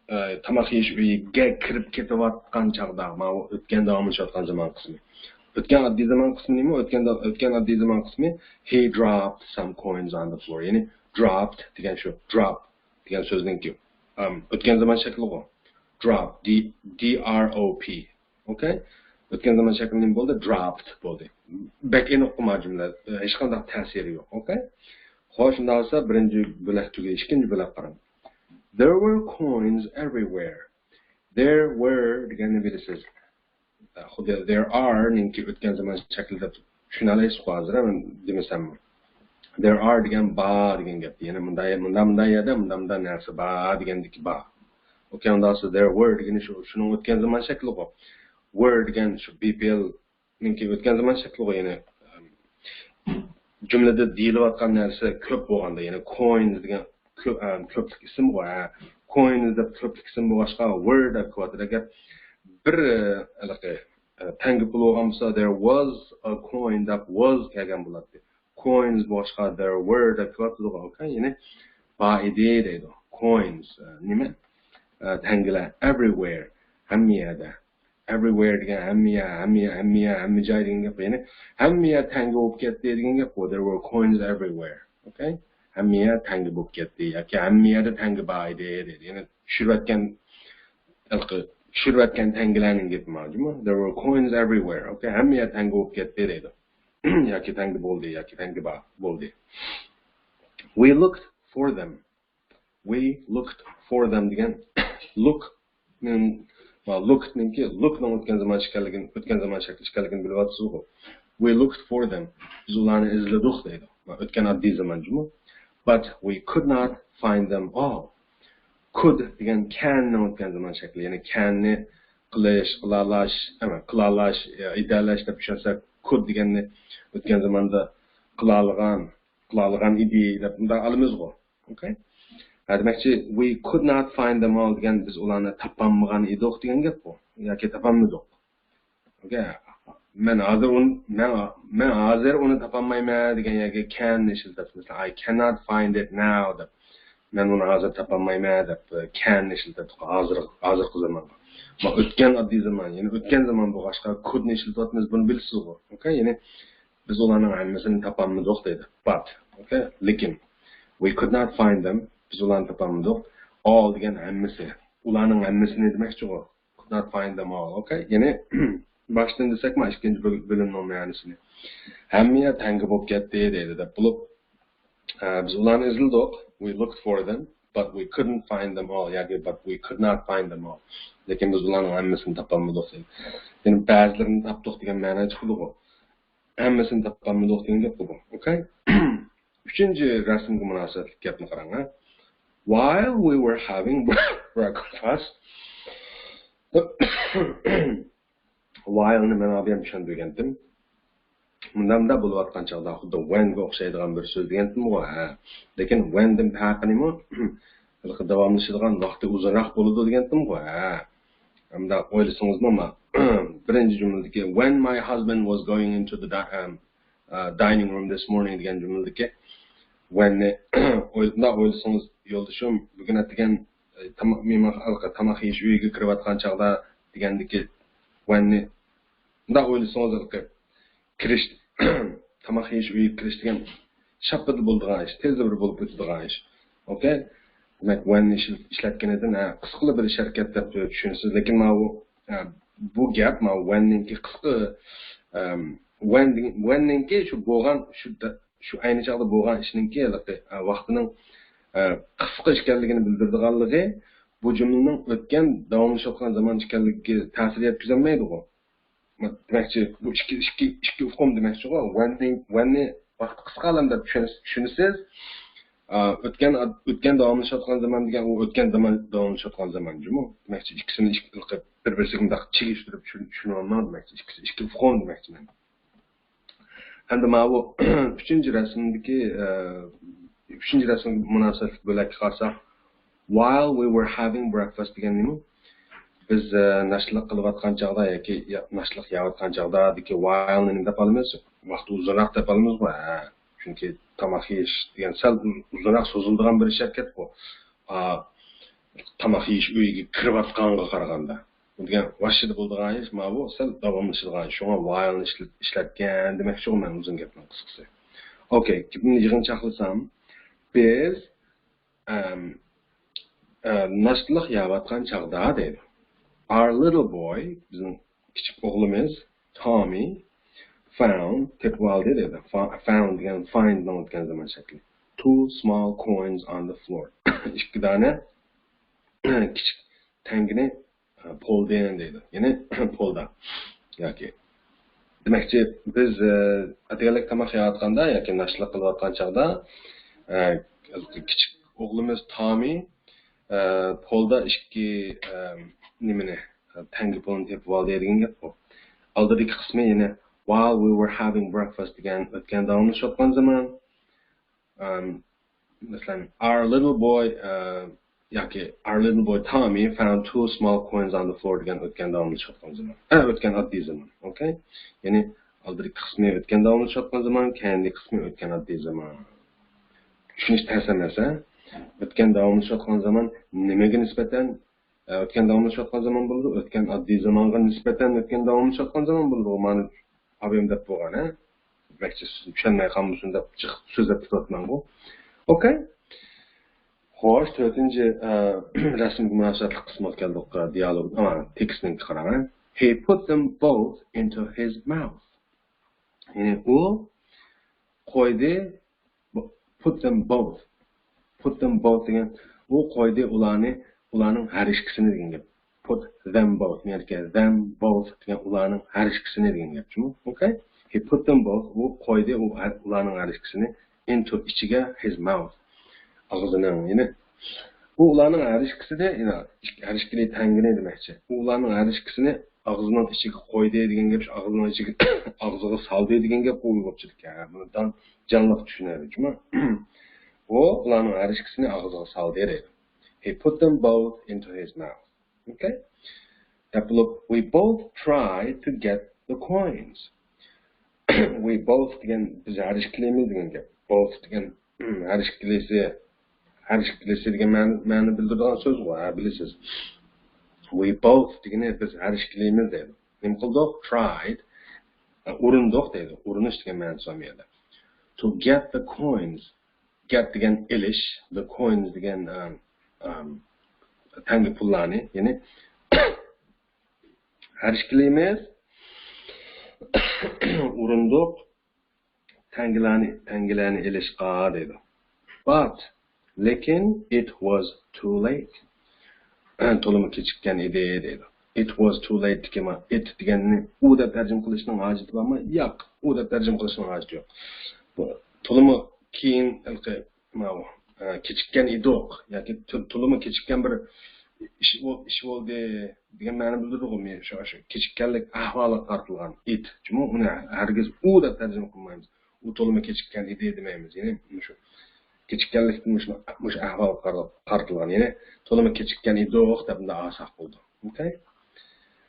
ئە، تاماق يېيىش ئۆيىگە كىرىپ كېتىۋاتقان چاغدا، ماۋۇ ئۆتكەن داۋاملىشىۋاتقان زامان قىسمى. ئۆتكەن ئاددىي زامان قىسمى نېمە؟ ئۆتكەن، ئۆتكەن ئاددىي زامان قىسمى he dropped some coins on the floor. يەنى dropped دېگەن شۇ، drop دېگەن سۆزنىڭكى، ئەم، ئۆتكەن زامان شەكلىغۇ. Drop, D, D R O P. ئوكەي؟ ئۆتكەن زامان شەكلى نېمە بولدى؟ Dropped بولدى. بەك ئېنىققۇ ما جۈملە، ھېچقانداق تەسىرى يوق. ئوكەي؟ خوش، شۇنداق بولسا بىرىنچى بۆلەك تۈگىدى، ئىككىنچى بۆلەك قاراڭ. There were coins everywhere. There were دېگەننى بىلىسىز. خۇددى there are نىڭكى ئۆتكەن زامان شەكلى دەپ چۈشىنەلەيسىزغۇ ھازىر، مەن دېمىسەممۇ. There are دېگەن بار دېگەن گەپ. يەنى مۇنداق، مۇنداق، مۇنداق يەردە مۇنداق، مۇنداق نەرسە بار دېگەندىكى بار. ئوكەي، ئۇنداق بولسا there were دېگىنى شۇ، شۇنىڭ ئۆتكەن زامان شەكلىغۇ. Were دېگەن شۇ B P L نىڭكى ئۆتكەن زامان شەكلىغۇ، يەنى، ئەم، جۈملىدە دېيىلىۋاتقان نەرسە كۆپ بولغاندا، يەنى coins دېگەن كۆپ، ئەم، كۆپلۈك ئىسىمغۇ، ھە. Coins دەپ كۆپلۈك ئىسىم بولغاچقا، were دەپ كېلىۋاتىدۇ. ئەگەر بىر، ئە، ھېلىقى، ئە، تەڭگە پۇل بولغان بولسا، there was a coin دەپ was كەلگەن بولاتتى. Coins بولغاچقا، there were دەپ كېلىۋاتىدۇ. ئوكەي، يەنى بار ئىدى دەيدۇ. Coins، ئە، نېمە؟ ئە، تەڭگىلەر. Everywhere، ھەممە يەردە. Everywhere دېگەن ھەممە يەر، ھەممە يەر، ھەممە يەر، ھەممە جاي دېگەن گەپ. يەنى ھەممە يەر تەڭگە بولۇپ كەتتى دېگەن گەپ بۇ. There were coins everywhere. ئوكەي؟ ھەممە يەر تەڭگە بولۇپ كەتتى ياكى ھەممە يەردە تەڭگە بار ئىدى دەيدۇ. يەنى چۈشۈرۈۋەتكەن، ھېلىقى چۈشۈرۈۋەتكەن تەڭگىلەرنىڭ گېپى مانا جۇمۇ. There were coins everywhere. ئوكەي؟ ھەممە يەر تەڭگە بولۇپ كەتتى دەيدۇ. ياكى تەڭگە بولدى، ياكى تەڭگە بار بولدى. We looked for them. We looked for them دېگەن look نىڭ، ما، look نىڭكى، look نىڭ ئۆتكەن زامان ئىكەنلىكىنى، ئۆتكەن زامان شەكلى ئىكەنلىكىنى بىلىۋاتىسىزغۇ. We looked for them. بىز ئۇلارنى ئىزلىدۇق دەيدۇ. ما، ئۆتكەن ئاددىي زامان جۇمۇ. But we could not find them all. Could دېگەن can نىڭ ئۆتكەن زامان شەكلى. يەنى can نى قىلىش، قىلالاش، ئەمەس، قىلالاش، ئېتەلەش دەپ چۈشەنسەك، could دېگەننى ئۆتكەن زاماندا قىلالىغان، قىلالىغان ئىدى دەپ مۇنداق ئالىمىزغۇ. ئوكەي؟ ھە، دېمەكچى، we could not find them all دېگەن بىز ئۇلارنى تاپالمىغان ئىدۇق دېگەن گەپ بۇ. ياكى تاپالمىدۇق. ئوكەي؟ مەن ھازىر ئۇنى، مەن، مەن ھازىر ئۇنى تاپالمايمەن دېگەن يەرگە can نى ئىشلىتىمىز. مەسىلەن، I cannot find it now دەپ. مەن ئۇنى ھازىر تاپالمايمەن دەپ، can نى ئىشلىتىمىز. ھازىر، ھازىرقى زامانغا. ما ئۆتكەن ئاددىي زامان، يەنى ئۆتكەن زامان بولغاچقا could نى ئىشلىتىۋاتىمىز، بۇنى بىلىسىزغۇ. ئوكەي؟ يەنى بىز ئۇلارنىڭ ھەممىسىنى تاپالمىدۇق دەيدۇ. But، ئوكەي، لېكىن، we could not find them، بىز ئۇلارنى تاپالمىدۇق. All دېگەن ھەممىسى، ئۇلارنىڭ ھەممىسىنى دېمەكچىغۇ. Could not find them all. ئوكەي، يەنى باشتىن دېسەكمۇ ئىككىنچى بۆل-، بۆلۈمنىڭ مەنىسىنى. ھەممە يەر تەڭگە بولۇپ كەتتى دەيدۇ دەپ بولۇپ، ئە، بىز ئۇلارنى ئىزلىدۇق. We looked for them, but we couldn't find them all. ياكى but we could not find them all. لېكىن بىز ئۇلارنىڭ ھەممىسىنى تاپالمىدۇق دەيدۇ. يەنى بەزىلىرىنى تاپتۇق دېگەن مەنە چىقىدىغۇ. ھەممىسىنى تاپالمىدۇق دېگەن گەپ بۇ. ئوكەي؟ ئۈچىنچى رەسىمگە مۇناسىۋەتلىك گەپنى قاراڭ، ھە. While we were having breakfast. While نى مەن ئابىيەم چۈشەندۈرگەنتىم. مۇنداق، مۇنداق بولۇۋاتقان چاغدا خۇددى when گە ئوخشايدىغان بىر سۆز دېگەنتىمغۇ، ھە. لېكىن when دىن پەرقى نېمە؟ ھېلىقى داۋاملىشىدىغان ۋاقتى ئۇزۇنراق بولىدۇ دېگەنتىمغۇ، ھە. مۇنداق ئويلىسىڭىزمۇ، ما-، بىرىنچى جۈملىدىكى when my husband was going into the di-، um, uh, dining room this morning دېگەن جۈملىدىكى when نى ئوي-، مۇنداق ئويلىسىڭىز، يولدىشىم بۈگۈن ئەتىگەن، ئە، تاما-، مېھمان، ھېلىقى تاماق يېيىش ئۆيىگە كىرىۋاتقان چاغدا دېگەندىكى when نى مۇنداق ئويلىسىڭىز، ھېلىقى كىرىش، تاماق يېيىش ئۆيىگە كىرىش دېگەن شاپپىدە بولىدىغان ئىش، تېزلا بىر بولۇپ ئۆتىدىغان ئىش. ئوكەي؟ دېمەك، when نى ئىشل-، ئىشلەتكىنىدىن، ھە، قىسقىلا بىر ئىش ھەرىكەت دەپ چۈشىنىسىز. لېكىن ماۋۇ، ھە، بۇ گەپ، ماۋۇ when نىڭكى قىسقا، ئەم، when دېگەن، when نىڭكى شۇ بولغان، شۇ دە-، شۇ ئەينى چاغدا بولغان ئىشنىڭكى ھېلىقى، ئە، ۋاقتىنىڭ، ئە، قىسقا ئىكەنلىكىنى بىلدۈرىدىغانلىقى، بۇ جۈملىنىڭ ئۆتكەن داۋاملىشىۋاتقان زامان ئىكەنلىكىگە تەسىر يەتكۈزەلمەيدىغۇ. دېمەكچى، بۇ ئىككى، ئىككى، ئىككى ئۇقۇم دېمەكچىغۇ. When نى، when نى ۋاقتى قىسقا ئالەم دەپ چۈشىنىسىز، چۈشىنىسىز. ئا، ئۆتكەن، ئۆتكەن داۋاملىشىۋاتقان زامان دېگەن، ئۇ ئۆتكەن زامان داۋاملىشىۋاتقان زامان جۇمۇ. دېمەكچى، ئىككىسىنى ئىككى، بىر-، بىرسىگە مۇنداق چىگىشتۈرۈپ چۈشۈن-، چۈشىنىۋالماڭ دېمەكچى. ئىككىسى ئىككى ئۇقۇم دېمەكچى مەن. ئەمدى ماۋۇ ئۈچىنچى رەسىمدىكى، ئە، ئۈچىنچى رەسىمگە مۇناسىۋەتلىك بۆلەككە قارىساق، while we were having breakfast دېگەن نېمە؟ بىز، ئە، ناشتىلىق قىلىۋاتقان چاغدا ياكى يا-، ناشتىلىق يەۋاتقان چاغدادىكى while نى نېمە دەپ ئالىمىز؟ ۋاقىت ئۇزۇنراق دەپ ئالىمىزغۇ؟ ھە. چۈنكى تاماق يېيىش دېگەن سەل ئۇزۇنراق سوزۇلىدىغان بىر ئىش ھەرىكەتقۇ. ئا، تاماق يېيىش ئۆيىگە كىرىۋاتقانغا قارىغاندا. بۇ دېگەن ۋاشىدا بولىدىغان ئىش، ماۋۇ سەل داۋاملىشىدىغان ئىش. شۇڭا ۋايلنى ئىشلەت-، ئىشلەتكەن دېمەكچىغۇ مەن ئۇزۇن گەپنىڭ قىسقىسى. ئوكەي، گېپىمنى يىغىنچاقلىسام، بىز، ئەم، ئە، ناشتىلىق يەۋاتقان چاغدا دەيدۇ. Our little boy، بىزنىڭ كىچىك ئوغلىمىز، Tommy، found، تېپىۋالدى دەيدۇ. Fa-، found دېگەن find نىڭ ئۆتكەن زامان شەكلى. Two small coins on the floor. ئىككى دانە كىچىك تەڭگىنى، ئە، پولدىن دەيدۇ. يەنى پولدا. ياكى دېمەكچى، بىز، ئە، ئەتىگەنلىك تاماق يەۋاتقاندا ياكى ناشتىلىق قىلىۋاتقان چاغدا، ئە، كىچىك ئوغلىمىز تامى، ئە، پولدا ئىككى، ئە، نېمىنى، ئە، تەڭگە پۇلنى تېپىۋالدى دېگەن گەپ بۇ. ئالدىدىكى قىسمى يەنە while we were having breakfast دېگەن ئۆتكەن داۋاملىشىۋاتقان زامان. ئەم، مەسىلەن، our little boy، ئە، ياكى our little boy Tommy found two small coins on the floor دېگەن ئۆتكەن داۋاملىشىۋاتقان زامان. ئە، ئۆتكەن ئاددىي زامان. ئوكەي؟ يەنى ئالدىدىكى قىسمى ئۆتكەن داۋاملىشىۋاتقان زامان، كەينىدىكى قىسمى ئۆتكەن ئاددىي زامان. چۈشىنىش تەس ئەمەس، ھە؟ ئۆتكەن داۋاملىشىۋاتقان زامان نېمىگە نىسبەتەن، ئە، ئۆتكەن داۋاملىشىۋاتقان زامان بولىدۇ؟ ئۆتكەن ئاددىي زامانغا نىسبەتەن ئۆتكەن داۋاملىشىۋاتقان زامان بولىدۇ. مانا ئابىم دەپ بولغان، ھە؟ دېمەكچى، سىز چۈشەنمەي قالمىسۇن دەپ چىقىپ سۆزلەپ كېتىۋاتىمەنغۇ. ئوكەي. خوش، تۆتىنچى، ئە، رەسىمگە مۇناسىۋەتلىك قىسمىغا كەلدۇق. ئە، دىيالوگ، ئە، تېكىستنىڭكى قاراڭ. He put them both into his mouth. يەنى ئۇ قويدى، put them both. Put them both دېگەن، ئۇ قويدى ئۇلارنى، ئۇلارنىڭ ھەر ئىككىسىنى دېگەن گەپ. Put them both، يەنى them both دېگەن ئۇلارنىڭ ھەر ئىككىسىنى دېگەن گەپ جۇمۇ. ئوكەي؟ He put them both، ئۇ قويدى ئۇ ھەر، ئۇلارنىڭ ھەر ئىككىسىنى into، ئىچىگە، his mouth، ئاغزىنىڭ. يەنى ئۇ ئۇلارنىڭ ھەر ئىككىسىنى، يەنى ھەر ئىككىلى تەڭگىنى دېمەكچى. ئۇ ئۇلارنىڭ ھەر ئىككىسىنى ئاغزىنىڭ ئىچىگە قويدى دېگەن گەپ، شۇ ئاغزىنىڭ ئىچىگە، ئاغزىغا سالدى دېگەن گەپ ئۇيغۇرچىدىكى. ھە، بۇنى دان-، جانلىق چۈشىنەيلى جۇمۇ. ئۇ ئۇلارنىڭ ھەر ئىككىسىنى ئاغزىغا سالدى دەيدۇ. He put them both into his mouth. ئوكەي؟ دەپ بولۇپ، we both tried to get the coins. We both دېگەن بىز ھەر ئىككىلىمىز دېگەن گەپ. Both دېگەن، ھەر ئىككىلىسى، ھەر ئىككىلىسى دېگەن مەنە، مەنە بىلدۈرىدىغان سۆز غۇ، ھە، بىلىسىز. We both دېگىنى بىز ھەر ئىككىلىمىز دەيدۇ. نېمە قىلدۇق؟ Tried. ئۇرۇندۇق دەيدۇ. ئۇرۇنۇش دېگەن مەنىسى بار بۇ يەردە. To get the coins. Get دېگەن ئېلىش، the coins دېگەن، ئەم، ئەم، تەڭگە پۇللارنى، يەنى ھەر ئىككىلىمىز ئۇرۇندۇق تەڭگىلەرنى، تەڭگىلەرنى ئېلىشقا دەيدۇ. But، لېكىن، it was too late. تولىمۇ كېچىككەن ئىدى دەيدۇ. It was too late دىكى ما، it دېگەننى ئۇ دەپ تەرجىمە قىلىشنىڭ ھاجىتى بارمۇ؟ ياق، ئۇ دەپ تەرجىمە قىلىشنىڭ ھاجىتى يوق. بۇ تولىمۇ كېيىن، ھېلىقى، ماۋۇ، ئە، كېچىككەن ئىدۇق ياكى تو-، تولىمۇ كېچىككەن بىر ئىش بول-، ئىش بولدى دېگەن مەنە بىلدۈرىدىغۇ. شۇ، شۇ كېچىككەنلىك ئەھۋالىغا قارىتىلغان it. جۇمۇ ئۇنى ھەرگىز ئۇ دەپ تەرجىمە قىلمايمىز. ئۇ تولىمۇ كېچىككەن ئىدى دېمەيمىز. يەنى مۇشۇ كېچىككەنلىكتىن مۇشۇ، مۇشۇ ئەھۋالغا قار-، قارىتىلغان. يەنى تولىمۇ كېچىككەن ئىدۇق دەپ مۇنداق ئالساق بولىدۇ. ئوكەي؟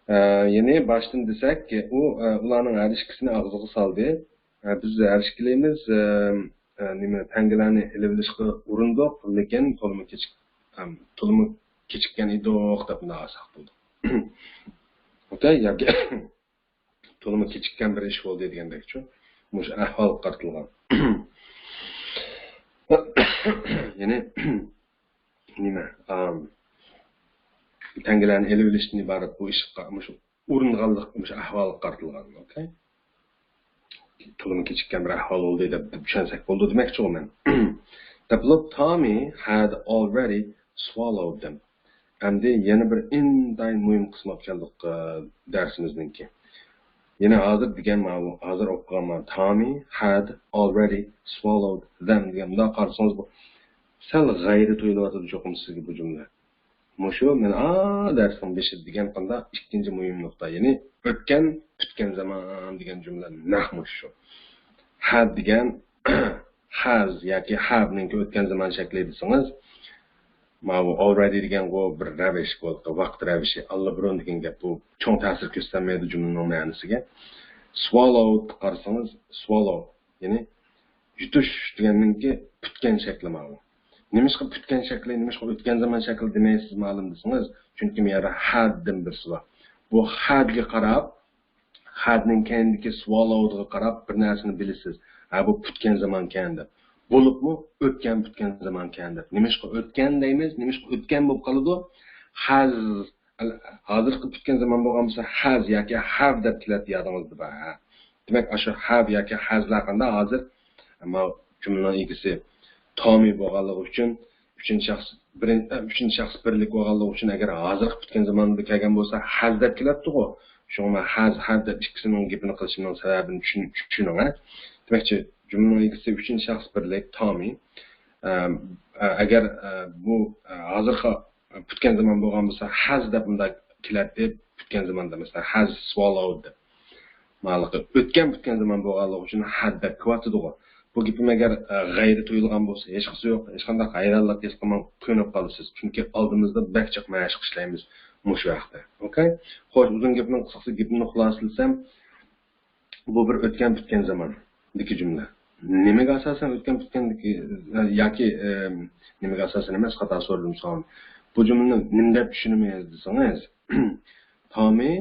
ئە، يەنى باشتىن دېسەك، ئۇ، ئە، ئۇلارنىڭ ھەر ئىككىسىنى ئاغزىغا سالدى. ئە، بىز ھەر ئىككىلىمىز، ئە، ئە، نېمە، تەڭگىلەرنى ئېلىۋېلىشقا ئۇرۇندۇق، لېكىن تولىمۇ كېچىك-، ئەم، تولىمۇ كېچىككەن ئىدۇق دەپ مۇنداق ئالساق بولىدۇ. ئوكەي؟ ياكى تولىمۇ كېچىككەن بىر ئىش بولدى دېگەندەكچۇ. مۇشۇ ئەھۋالغا قارىتىلغان. يەنى، نېمە، ئام، تەڭگىلەرنى ئېلىۋېلىشتىن ئىبارەت بۇ ئىشقا، مۇشۇ ئۇرۇنغانلىق، مۇشۇ ئەھۋالغا قارىتىلغان. ئوكەي؟ تولىمۇ كېچىككەن بىر ئەھۋال بولدى دەپ چۈشەنسەك بولىدۇ دېمەكچىغۇ مەن. دەپ بولۇپ، Tommy had already swallowed them. ئەمدى يەنە بىر ئىنتايىن مۇھىم قىسمىغا كەلدۇق، ئە، دەرسىمىزنىڭكى. يەنە ھازىر دېگەن ماۋۇ، ھازىر ئوقۇغان مانا، Tommy had already swallowed them دېگەن. مۇنداق قارىسىڭىز، بۇ سەل غەيرىي تۇيۇلۇۋاتىدۇ چوقۇم سىزگە بۇ جۈملە. مۇشۇ مەن ئا دەرسنىڭ بېشىدا دېگەن قانداق ئىككىنچى مۇھىم نۇقتا، يەنى ئۆتكەن، پۈتكەن زامان دېگەن جۈملە نەق مۇشۇ. Had دېگەن has ياكى have نىڭكى ئۆتكەن زامان شەكلى دېسىڭىز، ماۋۇ already دېگەنغۇ بىر رەۋىش، بۇ ۋاقىت رەۋىشى، ئاللىبۇرۇن دېگەن گەپ، بۇ چوڭ تەسىر كۆرسەتمەيدۇ جۈملىنىڭ مەنىسىگە. Swallowed قارىسىڭىز، swallow، يەنى يۇتۇش دېگەننىڭكى پۈتكەن شەكلى ماۋۇ. نېمىشقا پۈتكەن شەكلى، نېمىشقا ئۆتكەن زامان شەكلى دېمەيسىز مەلۇم دېسىڭىز، چۈنكى مۇ يەردە had دىن بىرسى بار. بۇ ھەدگە قاراپ، ھەدنىڭ كەينىدىكى سۋالوۋغا قاراپ بىر نەرسىنى بىلىسىز. ھە، بۇ پۈتكەن زامانكەن دەپ. بولۇپمۇ ئۆتكەن پۈتكەن زامانكەن دەپ. نېمىشقا ئۆتكەن دەيمىز؟ نېمىشقا ئۆتكەن بولۇپ قالىدۇ؟ ھەز، ھازىرقى پۈتكەن زامان بولغان بولسا ھەز ياكى ھەۋ دەپ كېلەتتى يادىڭىزدا بار. ھە. دېمەك، ئاشۇ ھەۋ ياكى ھەزلەر قاندا ھازىر، ئەمما جۈملىنىڭ ئىگىسى تامى بولغانلىقى ئۈچۈن ئۈچىنچى شەخس بىرىن-، ئە، ئۈچىنچى شەخس بىرلىك بولغانلىقى ئۈچۈن ئەگەر ھازىرقى پۈتكەن زاماندا كەلگەن بولسا ھەز دەپ كېلەتتىغۇ. شۇڭا مەن ھەز، ھەز دەپ ئىككىسىنىڭ گېپىنى قىلىشىمنىڭ سەۋەبىنى چۈشىنىڭ، چۈشىنىڭ، ھە. دېمەكچى، جۈملىنىڭ ئىگىسى ئۈچىنچى شەخس بىرلىك تامى. ئەم، ئە، ئەگەر، ئە، بۇ، ئە، ھازىرقى پۈتكەن زامان بولغان بولسا ھەز دەپ مۇنداق كېلەتتى، پۈتكەن زاماندا مەسىلەن ھەز سۋالوۋد دەپ. ماڭلىقى ئۆتكەن پۈتكەن زامان بولغانلىقى ئۈچۈن ھەد دەپ كېلىۋاتىدىغۇ. بۇ گېپىم ئەگەر، ئە، غەيرىي تۇيۇلغان بولسا، ھېچقىسى يوق، ھېچقانداق ھەيرانلىق ھېس قىلماڭ، كۆنۈپ قالىسىز. چۈنكى ئالدىمىزدا بەك جىق مەشىق ئىشلەيمىز مۇشۇ ھەقتە. ئوكەي؟ خوش، ئۇزۇن گېپىنىڭ قىسقىسى، گېپىمنى خۇلاسىلىسەم، بۇ بىر ئۆتكەن پۈتكەن زاماندىكى جۈملە. نېمىگە ئاساسەن ئۆتكەن پۈتكەندىكى، ياكى، ئە، نېمىگە ئاساسەن ئەمەس، خاتا سورىدىم سوئالنى. بۇ جۈملىنى نېمە دەپ چۈشىنىمىز دېسىڭىز، تامى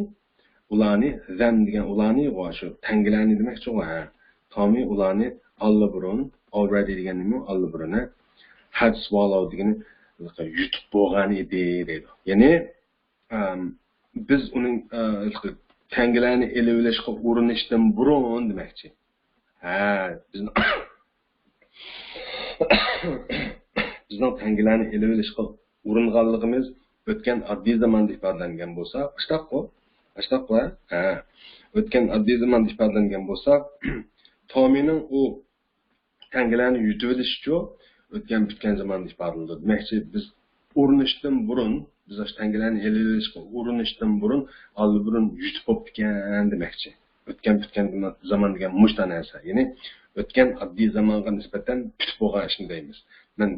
ئۇلارنى، زەم دېگەن ئۇلارنى، شۇ تەڭگىلەرنى دېمەكچىغۇ، ھە. تامى ئۇلارنى ئاللىبۇرۇن، already دېگەن نېمە؟ ئاللىبۇرۇن، ھە. Had swallowed دېگىنى يۇتۇپ بولغان ئىدى دەيدۇ. يەنى، ئەم، بىز ئۇنىڭ، ئە، تەڭگىلەرنى ئېلىۋېلىشقا ئۇرۇنۇشتىن بۇرۇن دېمەكچى. ھە، بىزنىڭ، بىزنىڭ تەڭگىلەرنى ئېلىۋېلىشقا ئۇرۇنغانلىقىمىز ئۆتكەن ئاددىي زاماندا ئىپادىلەنگەن بولسا، ئاشتاققۇ، ئاشتاققۇ، ھە، ئۆتكەن ئاددىي زاماندا ئىپادىلەنگەن بولسا، تامىنىڭ ئۇ تەڭگىلەرنى يۇتۇۋېلىشىچۇ ئۆتكەن پۈتكەن زاماندا ئىپادىلىنىدۇ. دېمەكچى، بىز ئۇرۇنۇشتىن بۇرۇن، بىز ئاشۇ تەڭگىلەرنى ئېلىۋېلىشقا ئۇرۇنۇشتىن بۇرۇن ئاللىبۇرۇن يۇتۇپ بوپتىكەن دېمەكچى. ئۆتكەن پۈتكەن زامان دېگەن مۇشۇ نەرسە. يەنى ئۆتكەن ئاددىي زامانغا نىسبەتەن پۈتۈپ بولغان ئىشنى دەيمىز. مەن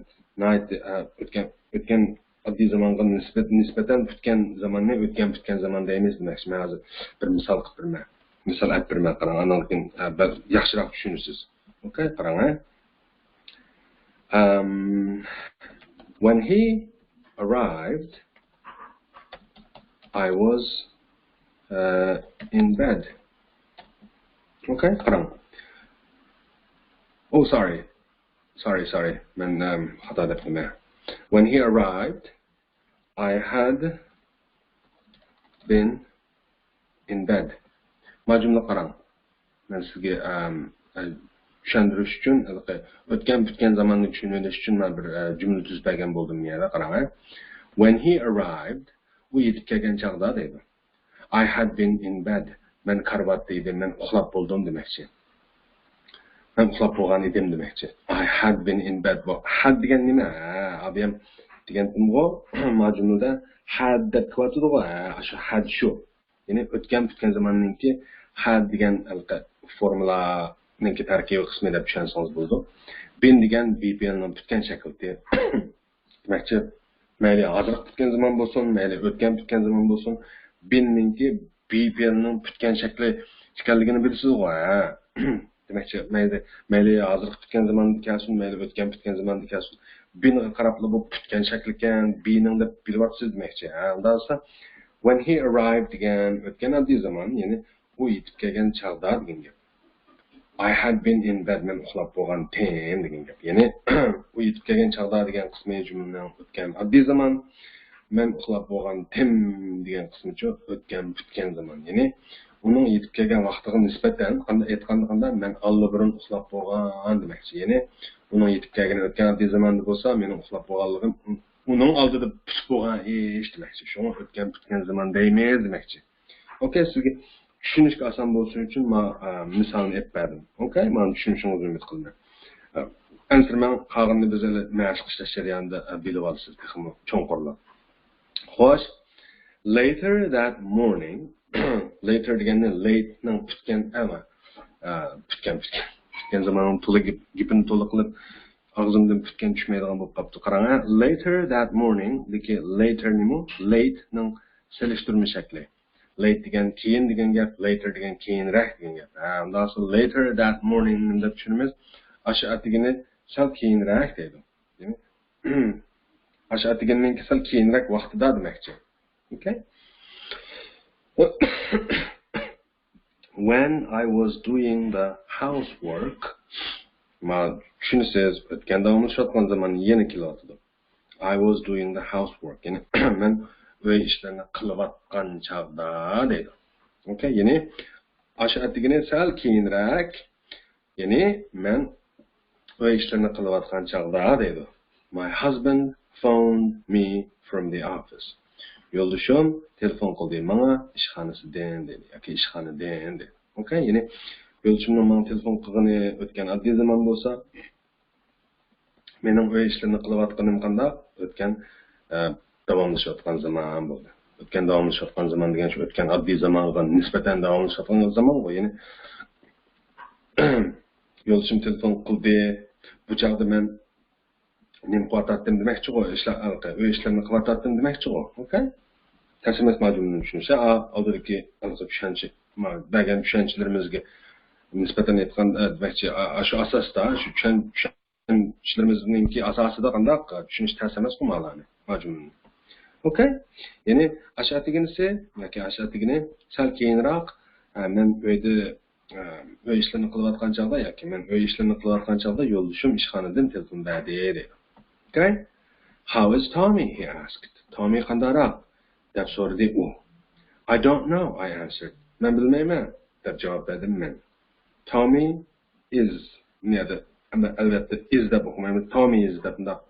ناھايىتى، ئە، ئۆتكەن، ئۆتكەن ئاددىي زامانغا نىسبەت، نىسبەتەن پۈتكەن زاماننى ئۆتكەن پۈتكەن زامان دەيمىز دېمەكچى. مەن ھازىر بىر مىسال قىلىپ بېرىمەن. مىسال ئېلىپ بېرىمەن، قاراڭ، ئاندىن كېيىن، ئە، بەل-، ياخشىراق چۈشىنىسىز. ئوكەي، قاراڭ، ھە. Um, when he arrived, I was, uh, in bed. ئوكەي، قاراڭ. Oh, sorry. Sorry, sorry. مەن، ئەم، خاتا دەپتىمەن. When he arrived, I had been in bed. ما جۈملە قاراڭ. مەن سىزگە، ئەم، ئە، چۈشەندۈرۈش ئۈچۈن، ھېلىقى ئۆتكەن پۈتكەن زاماننى چۈشىنىۋېلىش ئۈچۈن مەن بىر، ئە، جۈملە تۈزۈپ بەرگەن بولدۇم يەنە. قاراڭ، ھە. When he arrived، ئۇ يېتىپ كەلگەن چاغدا دەيدۇ. I had been in bed. مەن كارىۋاتتا ئىدىم، مەن ئۇخلاپ بولدۇم دېمەكچى. مەن ئۇخلاپ بولغان ئىدىم دېمەكچى. I had been in bed. بۇ had دېگەن نېمە؟ ھە، ئابىيام دېگەنتىمغۇ، ما جۈملىدە had دەپ كېلىۋاتىدىغۇ. ھە، شۇ had شۇ. يەنى ئۆتكەن پۈتكەن زاماننىڭكى had دېگەن ھېلىقى فورمۇلانىڭكى تەركىبىي قىسمى دەپ چۈشەنسىڭىز بولىدۇ. Been دېگەن be پېئىلنىڭ پۈتكەن شەكلىتى. دېمەكچى، مەيلى ھازىرقى پۈتكەن زامان بولسۇن، مەيلى ئۆتكەن پۈتكەن زامان بولسۇن، been نىڭكى be پېئىلنىڭ پۈتكەن شەكلى ئىكەنلىكىنى بىلىسىزغۇ، ھە؟ دېمەكچى، مەيلى، مەيلى ھازىرقى پۈتكەن زاماندا كەلسۇن، مەيلى ئۆتكەن پۈتكەن زاماندا كەلسۇن، be نىغا قاراپلا بۇ پۈتكەن شەكلىكەن، be نىڭ دەپ بىلىۋاتىسىز دېمەكچى، ھە؟ ئۇنداق بولسا، when he arrived دېگەن ئۆتكەن ئاددىي زامان، يەنى ئۇ يېتىپ كەلگەن چاغدا دېگەن گەپ. I had been in bed، مەن ئۇخلاپ بولغانتىم دېگەن گەپ. يەنى ئۇ يېتىپ كەلگەن چاغدا دېگەن قىسمى جۈملىنىڭ ئۆتكەن ئاددىي زامان، مەن ئۇخلاپ بولغانتىم دېگەن قىسمىچۇ ئۆتكەن پۈتكەن زامان. يەنى ئۇنىڭ يېتىپ كەلگەن ۋاقتىغا نىسبەتەن قانداق ئېيتقاندا، قانداق، مەن ئاللىبۇرۇن ئۇخلاپ بولغان دېمەكچى. يەنى ئۇنىڭ يېتىپ كەلگىنى ئۆتكەن ئاددىي زاماندا بولسا، مېنىڭ ئۇخلاپ بولغانلىقىم ئۇنىڭ ئالدىدا پۈتۈپ بولغان ئىش دېمەكچى. شۇڭا ئۆتكەن پۈتكەن زامان دەيمىز دېمەكچى. ئوكەي، سىزگە چۈشىنىشكە ئاسان بولسۇن ئۈچۈن ما-، ئا، مىسالنى ئېلىپ بەردىم. ئوكەي، مانا چۈشىنىشىڭىزنى ئۈمىد قىلىمەن. ئا، ئەنسىرىمەڭ، قالغىنىنى بىز ھېلى مەشىق ئىشلەش جەريانىدا، ئا، بىلىۋالىسىز تېخىمۇ چوڭقۇرلاپ. خوش، later that morning، later دېگەننى late نىڭ پۈتكەن، ئەمە، ئا، پۈتكەن، پۈتكەن، پۈتكەن زاماننىڭ تولا گېپ-، گېپىنى تولا قىلىپ، ئاغزىمدىن پۈتكەن چۈشمەيدىغان بولۇپ قاپتۇ. قاراڭ، ھە، later that morning دىكى later نىمۇ late نىڭ سېلىشتۇرما شەكلى. Late دېگەن كېيىن دېگەن گەپ، later دېگەن كېيىنرەك دېگەن گەپ. ھە، ئۇنداق بولسا later that morning نېمە دەپ چۈشىنىمىز؟ ئاشۇ ئەتىگىنى سەل كېيىنرەك دەيدۇ. دېمەك، ئاشۇ ئەتىگىنىنىڭكى سەل كېيىنرەك ۋاقتىدا دېمەكچى. ئوكەي؟ When I was doing the housework، ما چۈشىنىسىز، ئۆتكەن داۋاملىشىۋاتقان زامان يەنە كېلىۋاتىدۇ. I was doing the housework، يەنى مەن ئۆي ئىشلىرىنى قىلىۋاتقان چاغدا دەيدۇ. ئوكەي، يەنى ئاشۇ ئەتىگىنى سەل كېيىنرەك، يەنى مەن ئۆي ئىشلىرىنى قىلىۋاتقان چاغدا دەيدۇ. My husband phoned me from the office. يولدىشىم تېلېفون قىلدى ماڭا ئىشخانىسىدىن دەيدۇ، ياكى ئىشخانىدىن دەيدۇ. ئوكەي، يەنى يولدىشىمنىڭ ماڭا تېلېفون قىلغىنى ئۆتكەن ئاددىي زامان بولسا، مېنىڭ ئۆي ئىشلىرىنى قىلىۋاتقىنىم قانداق؟ ئۆتكەن، ئە، داۋاملىشىۋاتقان زامان بولدى. ئۆتكەن داۋاملىشىۋاتقان زامان دېگەن شۇ ئۆتكەن ئاددىي زامانغا نىسبەتەن داۋاملىشىۋاتقان زامانغۇ. يەنى يولدىشىم تېلېفون قىلدى. بۇ چاغدا مەن نېمە قىلىۋاتاتتىم دېمەكچىغۇ، ئىشلار، ئۆي ئىشلىرىنى قىلىۋاتاتتىم دېمەكچىغۇ. ئوكەي؟ تەس ئەمەس ما جۈملىنى چۈشىنىشى. ئا، ئالدىدىكى ھېلىقى چۈشەنچە، ما، بەرگەن چۈشەنچىلىرىمىزگە نىسبەتەن ئېيتقان، ئە، دېمەكچى، ئا، ئا، شۇ ئاساستا، شۇ چۈشەن-، چۈشەنچىلىرىمىزنىڭكى ئاساسىدا قانداق، ئە، چۈشىنىش تەس ئەمەسقۇ مالارنى، ما جۈملىنى. ئوكەي؟ يەنى ئاشۇ ئەتىگىنىسى ياكى ئاشۇ ئەتىگىنى سەل كېيىنراق، ئە، مەن ئۆيدە ئە، ئۆي ئىشلىرىنى قىلىۋاتقان چاغدا ياكى مەن ئۆي ئىشلىرىنى قىلىۋاتقان چاغدا يولدىشىم ئىشخانىدىن تېلېفون بەردى دەيدۇ. ئوكەي؟ How is Tommy? He asked. تومى قانداقراق؟ دەپ سورىدى ئۇ. I don't know, I answered. مەن بىلمەيمەن، دەپ جاۋاب بەردىم مەن. Tommy is، بۇ يەردە ئەلۋەتتە is دەپ ئوقۇمايمىز، Tommy is دەپ مۇنداق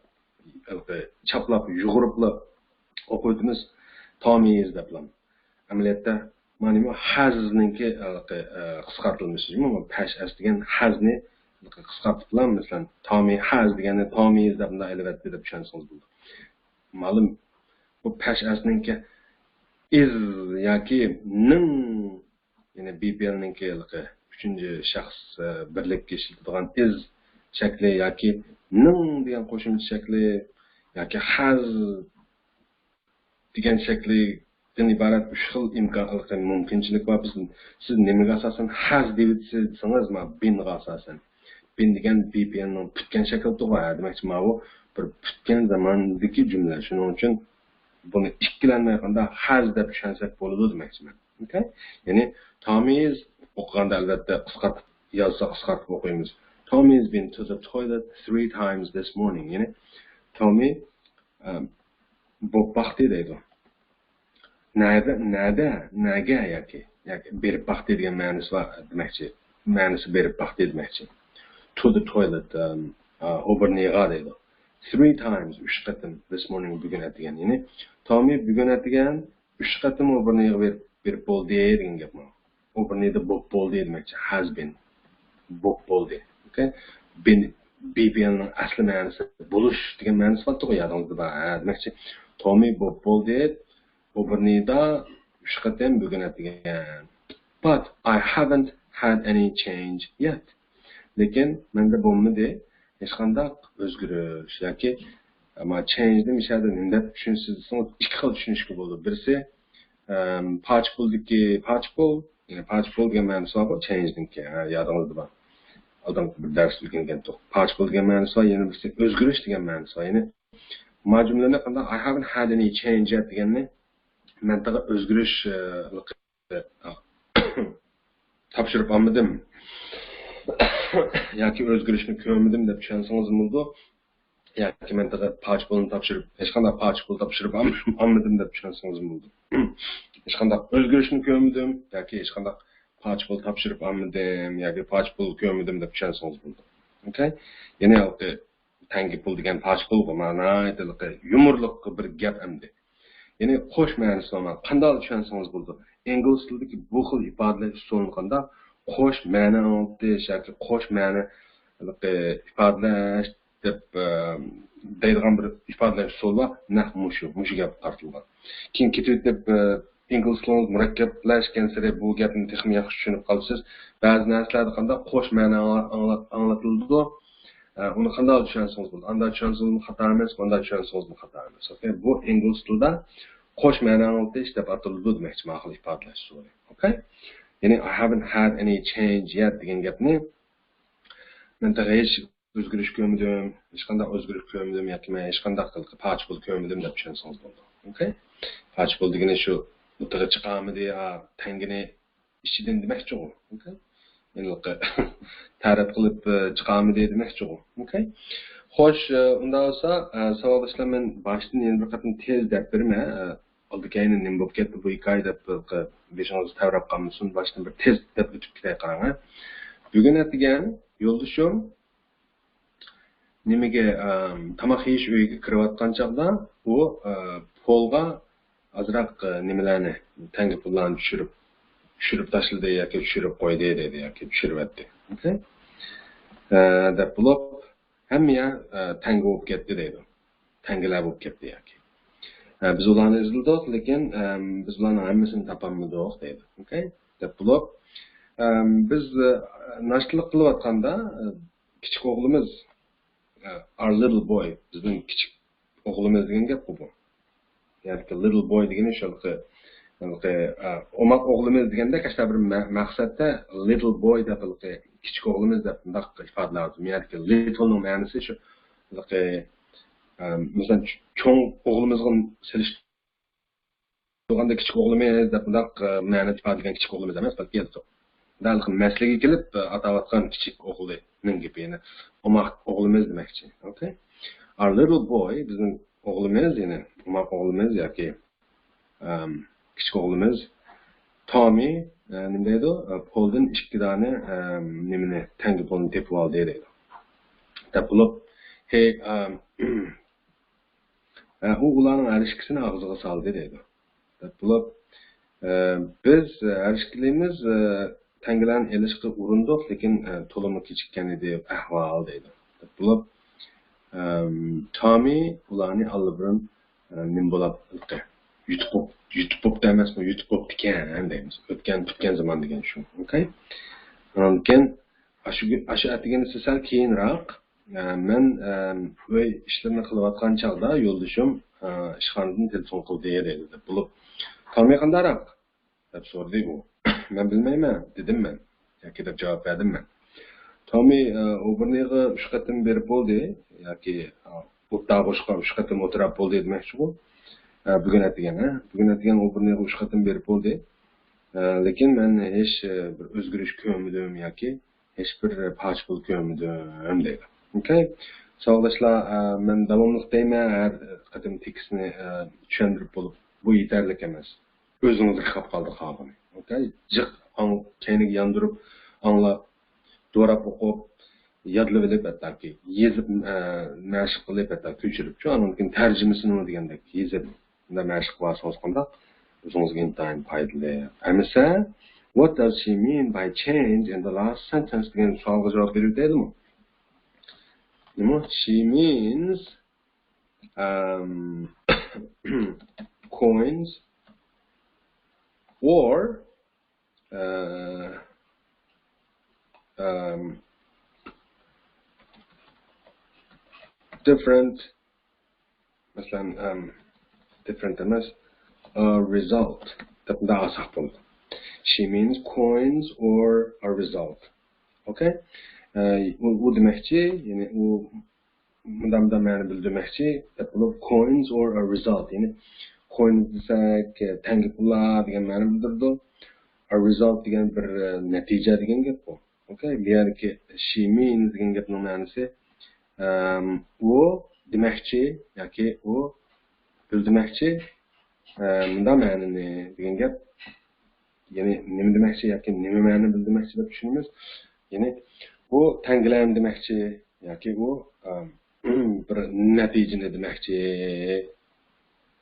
ھېلىقى چاپلاپ، يۇغۇرۇپلا ئوقۇۋېتىمىز، Tommy is دەپلا. ئەمەلىيەتتە مانا بۇ has نىڭكى ھېلىقى، ئە، قىسقارتىلمىشى، مانا پەش ئەس دېگەن has نى ھېلىقى قىسقارتىپلا، مەسىلەن، Tommy has دېگەننى Tommy is دەپ مۇنداق ئېلىۋەتتى دەپ چۈشەنسىڭىز بولىدۇ. مەلۇم، بۇ پەش ئەس نىڭكى is ياكى نىڭ، يەنى بى پى ئېل نىڭكى ھېلىقى ئۈچىنچى شەخس، ئە، بىرلىككە ئىشلىتىدىغان is شەكلى ياكى نىڭ دېگەن قوشۇمچە شەكلى ياكى has دېگەن شەكلىدىن ئىبارەت ئۈچ خىل ئىمكان، مۇمكىنچىلىك بار. بىز، سىز نېمىگە ئاساسەن has دەيسىز دېسىڭىز، مانا been غا ئاساسەن. Been دېگەن بى پى ئېل نىڭ پۈتكەن شەكلىدىغۇ، ھە، دېمەكچى، ماۋۇ بىر پۈتكەن زاماندىكى جۈملە. شۇنىڭ ئۈچۈن بۇنى ئىككىلەنمەي قانداق has دەپ چۈشەنسەك بولىدۇ دېمەكچىمەن. ئوكەي؟ يەنى Tommy's ئوقۇغاندا ئەلۋەتتە قىسقارتىپ يازسا قىسقارتىپ ئوقۇيمىز. Tommy's been to the toilet three times this morning. يەنى تومى، ئە، بوپ باقتى دەيدۇ. نەدە، نەدە، نەگە ياكى، ياكى بېرىپ باقتى دېگەن مەنىسى بار دېمەكچى. مەنىسى بېرىپ باقتى دېمەكچى. To the toilet، ئەم، ئە، ئوبورنىغا دەيدۇ. Three times، ئۈچ قېتىم، this morning، بۈگۈن ئەتىگەن. يەنى تومى بۈگۈن ئەتىگەن ئۈچ قېتىم ئوبورنىغا بېرىپ، بېرىپ بولدى دېگەن گەپ مانا. ئوبورنىدا بوپ بولدى دېمەكچى. Has been. بوپ بولدى. ئوكەي؟ Been، بى پى ئېل نىڭ ئەسلى مەنىسى بولۇش دېگەن مەنىسى بارتتىغۇ، يادىڭىزدا بار. ھە، دېمەكچى، تومى بوپ بولدى. ئوبورنىدا ئۈچ قېتىم بۈگۈن ئەتىگەن. But I haven't had any change yet. لېكىن مەندە بولمىدى ھېچقانداق ئۆزگىرىش ياكى، ئەمما change نى مۇشۇ يەردە نېمە دەپ چۈشىنىسىز دېسىڭىز، ئىككى خىل چۈشىنىشكە بولىدۇ. بىرسى، ئەم، پارچە پۇلدىكى پارچە پۇل، يەنى پارچە پۇل دېگەن مەنىسى بارغۇ، change نىڭكى، ھە، يادىڭىزدا بار. ئالدىنقى بىر دەرستە ئۆگەنگەنتۇق. پارچە پۇل دېگەن مەنىسى بار، يەنە بىرسى ئۆزگىرىش دېگەن مەنىسى بار. يەنى ما جۈملىنى قانداق، I haven't had any change yet دېگەننى مەن تېخى ئۆزگىرىش، ئە، تاپشۇرۇپ ئالمىدىم ياكى ئۆزگىرىشنى كۆرمىدىم دەپ چۈشەنسىڭىز بولىدۇ. ياكى مەن تېخى پارچە پۇلنى تاپشۇرۇپ، ھېچقانداق پارچە پۇل تاپشۇرۇپ ئالمىدىم دەپ چۈشەنسىڭىز بولىدۇ. ھېچقانداق ئۆزگىرىشنى كۆرمىدىم ياكى ھېچقانداق پارچە پۇل تاپشۇرۇپ ئالمىدىم ياكى پارچە پۇل كۆرمىدىم دەپ چۈشەنسىڭىز بولىدۇ. ئوكەي؟ يەنى ھېلىقى تەڭگە پۇل دېگەن پارچە پۇلغۇ، مانا ھېلىقى يۇمۇرلۇققا بىر گەپ ئەمدى. يەنى قوش مەنىسى بار. قانداق چۈشەنسىڭىز بولىدۇ. ئىنگلىز تىلىدىكى بۇ خىل ئىپادىلەش ئۇسۇلىنى قانداق قوش مەنە ئاڭلىتىش ياكى قوش مەنە، ھېلىقى، ئىپادىلەش دەپ، ئە، دەيدىغان بىر ئىپادىلەش ئۇسۇلى بار. نەق مۇشۇ، مۇشۇ گەپكە قارىتىلغان. كېيىن كېتىۋېتىپ، ئە، ئىنگلىز تىلىڭىز مۇرەككەپلەشكەنسېرى بۇ گەپنى تېخىمۇ ياخشى چۈشىنىپ قالىسىز. بەزى نەرسىلەردە قانداق قوش مەنە ئاڭلا-، ئاڭلا-، ئاڭلىتىلىدۇ. ئە، ئۇنى قانداق چۈشەنسىڭىز بولىدۇ. ئانداق چۈشەنسىڭىزمۇ خاتا ئەمەس، مۇنداق چۈشەنسىڭىزمۇ خاتا ئەمەس. ئوكەي؟ بۇ ئىنگلىز تىلىدا قوش مەنە ئاڭلىتىش دەپ ئاتىلىدۇ دېمەكچى، ماقۇل ئىپادىلەش ئۇسۇلى. ئوكەي؟ يەنى I haven't had any change yet دېگەن گەپنى مەن تېخى ھېچ ئۆزگىرىش كۆرمىدىم، ھېچقانداق ئۆزگىرىش كۆرمىدىم ياكى مەن ھېچقانداق پارچە پۇل كۆرمىدىم دەپ چۈشەنسىڭىز بولىدۇ. ئوكەي؟ پارچە پۇل دېگىنى شۇ ئوتتۇرىغا چىقالمىدى، ئا، تەڭگىنى ئىچىدىن دېمەكچىغۇ. ئوكەي؟ ھېلىقى تەرەت قىلىپ، ئە، چىقالمىدى دېمەكچىغۇ. ئوكەي؟ خوش، ئە، ئۇنداق بولسا، ئە، ساۋاقداشلار، مەن باشتىن يەنە بىر قېتىم تېز دەپ بېرىمەن. ئە، ئالدى كەينى نېمە بولۇپ كەتتى بۇ ھېكايە دەپ، بىر قە-، بېشىڭىز تەۋرەپ قالمىسۇن، باشتىن بىر تېز دەپ ئۆتۈپ كېتەي، قاراڭ، ھە. بۈگۈن ئەتىگەن يولدىشىم نېمىگە، ئەم، تاماق يېيىش ئۆيىگە كىرىۋاتقان چاغدا ئۇ، ئە، پولغا ئازراق، ئە، نېمىلەرنى، تەڭگە پۇللارنى چۈشۈرۈپ، چۈشۈرۈپ تاشلىدى ياكى چۈشۈرۈپ قويدى دەيدۇ ياكى چۈشۈرۈۋەتتى. ئوكەي؟ ئە، دەپ بولۇپ، ھەممە يەر، ئە، تەڭگە بولۇپ كەتتى دەيدۇ. تەڭگىلەر بولۇپ كەتتى ياكى. ئە، بىز ئۇلارنى ئىزدىدۇق، لېكىن، ئەم، بىز ئۇلارنىڭ ھەممىسىنى تاپالمىدۇق دەيدۇ. ئوكەي؟ دەپ بولۇپ، ئەم، بىز، ئە، ناشتىلىق قىلىۋاتقاندا، ئە، كىچىك ئوغلىمىز، ئە، our little boy، بىزنىڭ كىچىك ئوغلىمىز دېگەن گەپقۇ بۇ. يەنى little boy دېگىنى شۇ ھېلىقى، ھېلىقى، ئە، ئوماق ئوغلىمىز دېگەندەك، ئاشۇنداق بىر مە-، مەقسەتتە little boy دەپ ھېلىقى كىچىك ئوغلىمىز دەپ بۇنداق ئىپادىلەۋاتىمەن. يەنى littleنىڭ مەنىسى شۇ ھېلىقى، ئە، مەسىلەن، چوڭ ئوغلىمىزغا سېلىشتۇرغاندا كىچىك ئوغلىمىز دەپ بۇنداق، ئە، مەنىدە ئىپادىلىگەن كىچىك ئوغلىمىز ئەمەس، بەلكى ھېلىقى دەل مەسىلىگە كېلىپ، ئە، ئاتاۋاتقان كىچىك ئوغلىنىڭ گېپى، يەنى ئوماق ئوغلىمىز دېمەكچى. ئوكەي؟ Our little boy، بىزنىڭ ئوغلىمىز، يەنى ئوماق ئوغلىمىز ياكى، ئەم، كىچىك ئوغلىمىز تامى، ئە، نېمە دەيدۇ؟ ئە، پولدىن ئىككى دانە، ئەم، نېمىنى، تەڭگە پولنى تېپىۋالدى دەيدۇ. دەپ بولۇپ، ھېي، ئەم، ئە، ئۇ ئۇلارنىڭ ھەر ئىككىسىنى ئاغزىغا سالدى دەيدۇ. دەپ بولۇپ، ئە، بىز، ئە، ھەر ئىككىلىمىز، ئە، تەڭگىلەرنى ئېلىشقا ئۇرۇندۇق، لېكىن، ئە، تولىمۇ كېچىككەن ئىدى ئەھۋال دەيدۇ. دەپ بولۇپ، ئەم، تامى ئۇلارنى ئاللىبۇرۇن، ئە، نېمە بولاپ، يۇتۇپ، يۇتۇپ بوپتۇ ئەمەسمۇ، يۇتۇپ بوپتىكەن دەيمىز. ئۆتكەن، پۈتكەن زامان دېگەن شۇ. ئوكەي؟ ئاندىن كېيىن ئاشۇ، ئاشۇ ئەتىگىنى سەل كېيىنراق، ئە، مەن، ئە، ئۆي ئىشلىرىنى قىلىۋاتقان چاغدا يولدىشىم، ئە، ئىشخانىدىن تېلېفون قىلدى دەيدۇ. دەپ بولۇپ، تامى قانداقراق؟ دەپ سورىدى ئۇ. مەن بىلمەيمەن، دېدىم مەن. ياكى دەپ جاۋاب بەردىم مەن. تامى، ئە، ئوبېرنىغا ئۈچ قېتىم بېرىپ بولدى. ياكى، ئە، ئوتتاغۇشقا ئۈچ قېتىم ئولتۇراپ بولدى دېمەكچىغۇ. ئە، بۈگۈن ئەتىگەن، ھە؟ بۈگۈن ئەتىگەن ئوبېرنىغا ئۈچ قېتىم بېرىپ بولدى. ئە، لېكىن مەن ھېچ، ئە، بىر ئۆزگىرىش كۆرمىدىم ياكى ھېچ بىر پاچ پۇل كۆرمىدىم دەيدۇ. ئوكەي. ساۋاقداشلار، ئە، مەن داۋاملىق دەيمەن، ھەر قېتىم تېكىستنى، ئە، چۈشەندۈرۈپ بولۇپ، بۇ يېتەرلىك ئەمەس. ئۆزىڭىزگە قاپ قالدى قالغىنى. ئوكەي؟ جىق ئاڭ-، كەينىگە ياندۇرۇپ، ئاڭلاپ، دوراپ ئوقۇپ، يادلىۋېلىپ، ھەتتاكى يېزىپ، ئە، مەشىق قىلىپ، ھەتتا كۆچۈرۈپچۇ، ئاندىن كېيىن تەرجىمىسىنى دېگەندەك يېزىپ، مۇنداق مەشىق قىلىۋالسىڭىز قانداق؟ ئۆزىڭىزگە ئىنتايىن پايدىلىق. ئەمىسە، what does she mean by change in the last sentence دېگەن سوئالغا جاۋاب بېرىۋېتەيلىمۇ؟ نېمە؟ She means, um, coins or, uh, um, different، مەسىلەن، um, different ئەمەس، a result دەپ مۇنداق ئالساق بولىدۇ. She means coins or a result. ئوكەي؟ ئە، ئۇ، ئۇ دېمەكچى، يەنى ئۇ مۇنداق، مۇنداق مەنە بىلدۈرمەكچى دەپ بولۇپ، coins or a result. يەنى coins دېسەك، تەڭگە پۇللار دېگەن مەنە بىلدۈرىدۇ. A result دېگەن بىر، ئە، نەتىجە دېگەن گەپ بۇ. ئوكەي، بۇ يەردىكى she means دېگەن گەپنىڭ مەنىسى، ئەم، ئۇ دېمەكچى ياكى ئۇ بىلدۈرمەكچى، ئە، مۇنداق مەنىنى دېگەن گەپ. يەنى نېمە دېمەكچى ياكى نېمە مەنىنى بىلدۈرمەكچى دەپ چۈشىنىمىز. يەنى ئۇ تەڭگىلەرنى دېمەكچى ياكى ئۇ، ئەم، بىر نەتىجىنى دېمەكچى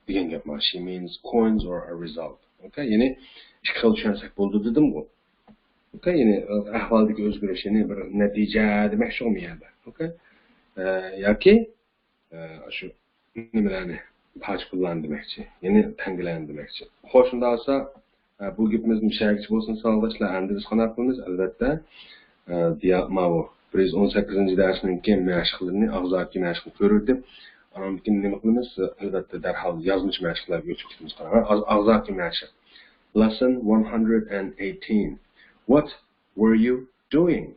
دېگەن گەپ مانا. She means coins or a result. ئوكەي، يەنى ئىككى خىل چۈشەنسەك بولىدۇ دېدىمغۇ. ئوكەي، يەنى ئەھۋالدىكى ئۆزگىرىش، يەنى بىر نەتىجە دېمەكچىغۇ بۇ يەردە. ئوكەي، ئە، ياكى، ئە، شۇ نېمىلەرنى، پاچ پۇللارنى دېمەكچى، يەنى تەڭگىلەرنى دېمەكچى. خوش، شۇنداق بولسا، ئە، بۇ گېپىمىز مۇشۇ يەرگىچە بولسۇن، ساۋاقداشلار. ئەمدى بىز قانداق قىلىمىز؟ ئەلۋەتتە، ئە، دىيا-، ماۋۇ بىر يۈز ئون سەككىزىنچى دەرسنىڭكى مەشىقلىرىنى، ئاغزاكى مەشىقنى كۆرۈۋېتىپ، ئاندىن كېيىن نېمە قىلىمىز؟ ئەلۋەتتە، دەرھال يازمىچە مەشىقلەرگە ئۆتۈپ كېتىمىز. قاراڭ، ئاغ-، ئاغزاكى مەشىق. Lesson one hundred and eighteen. What were you doing?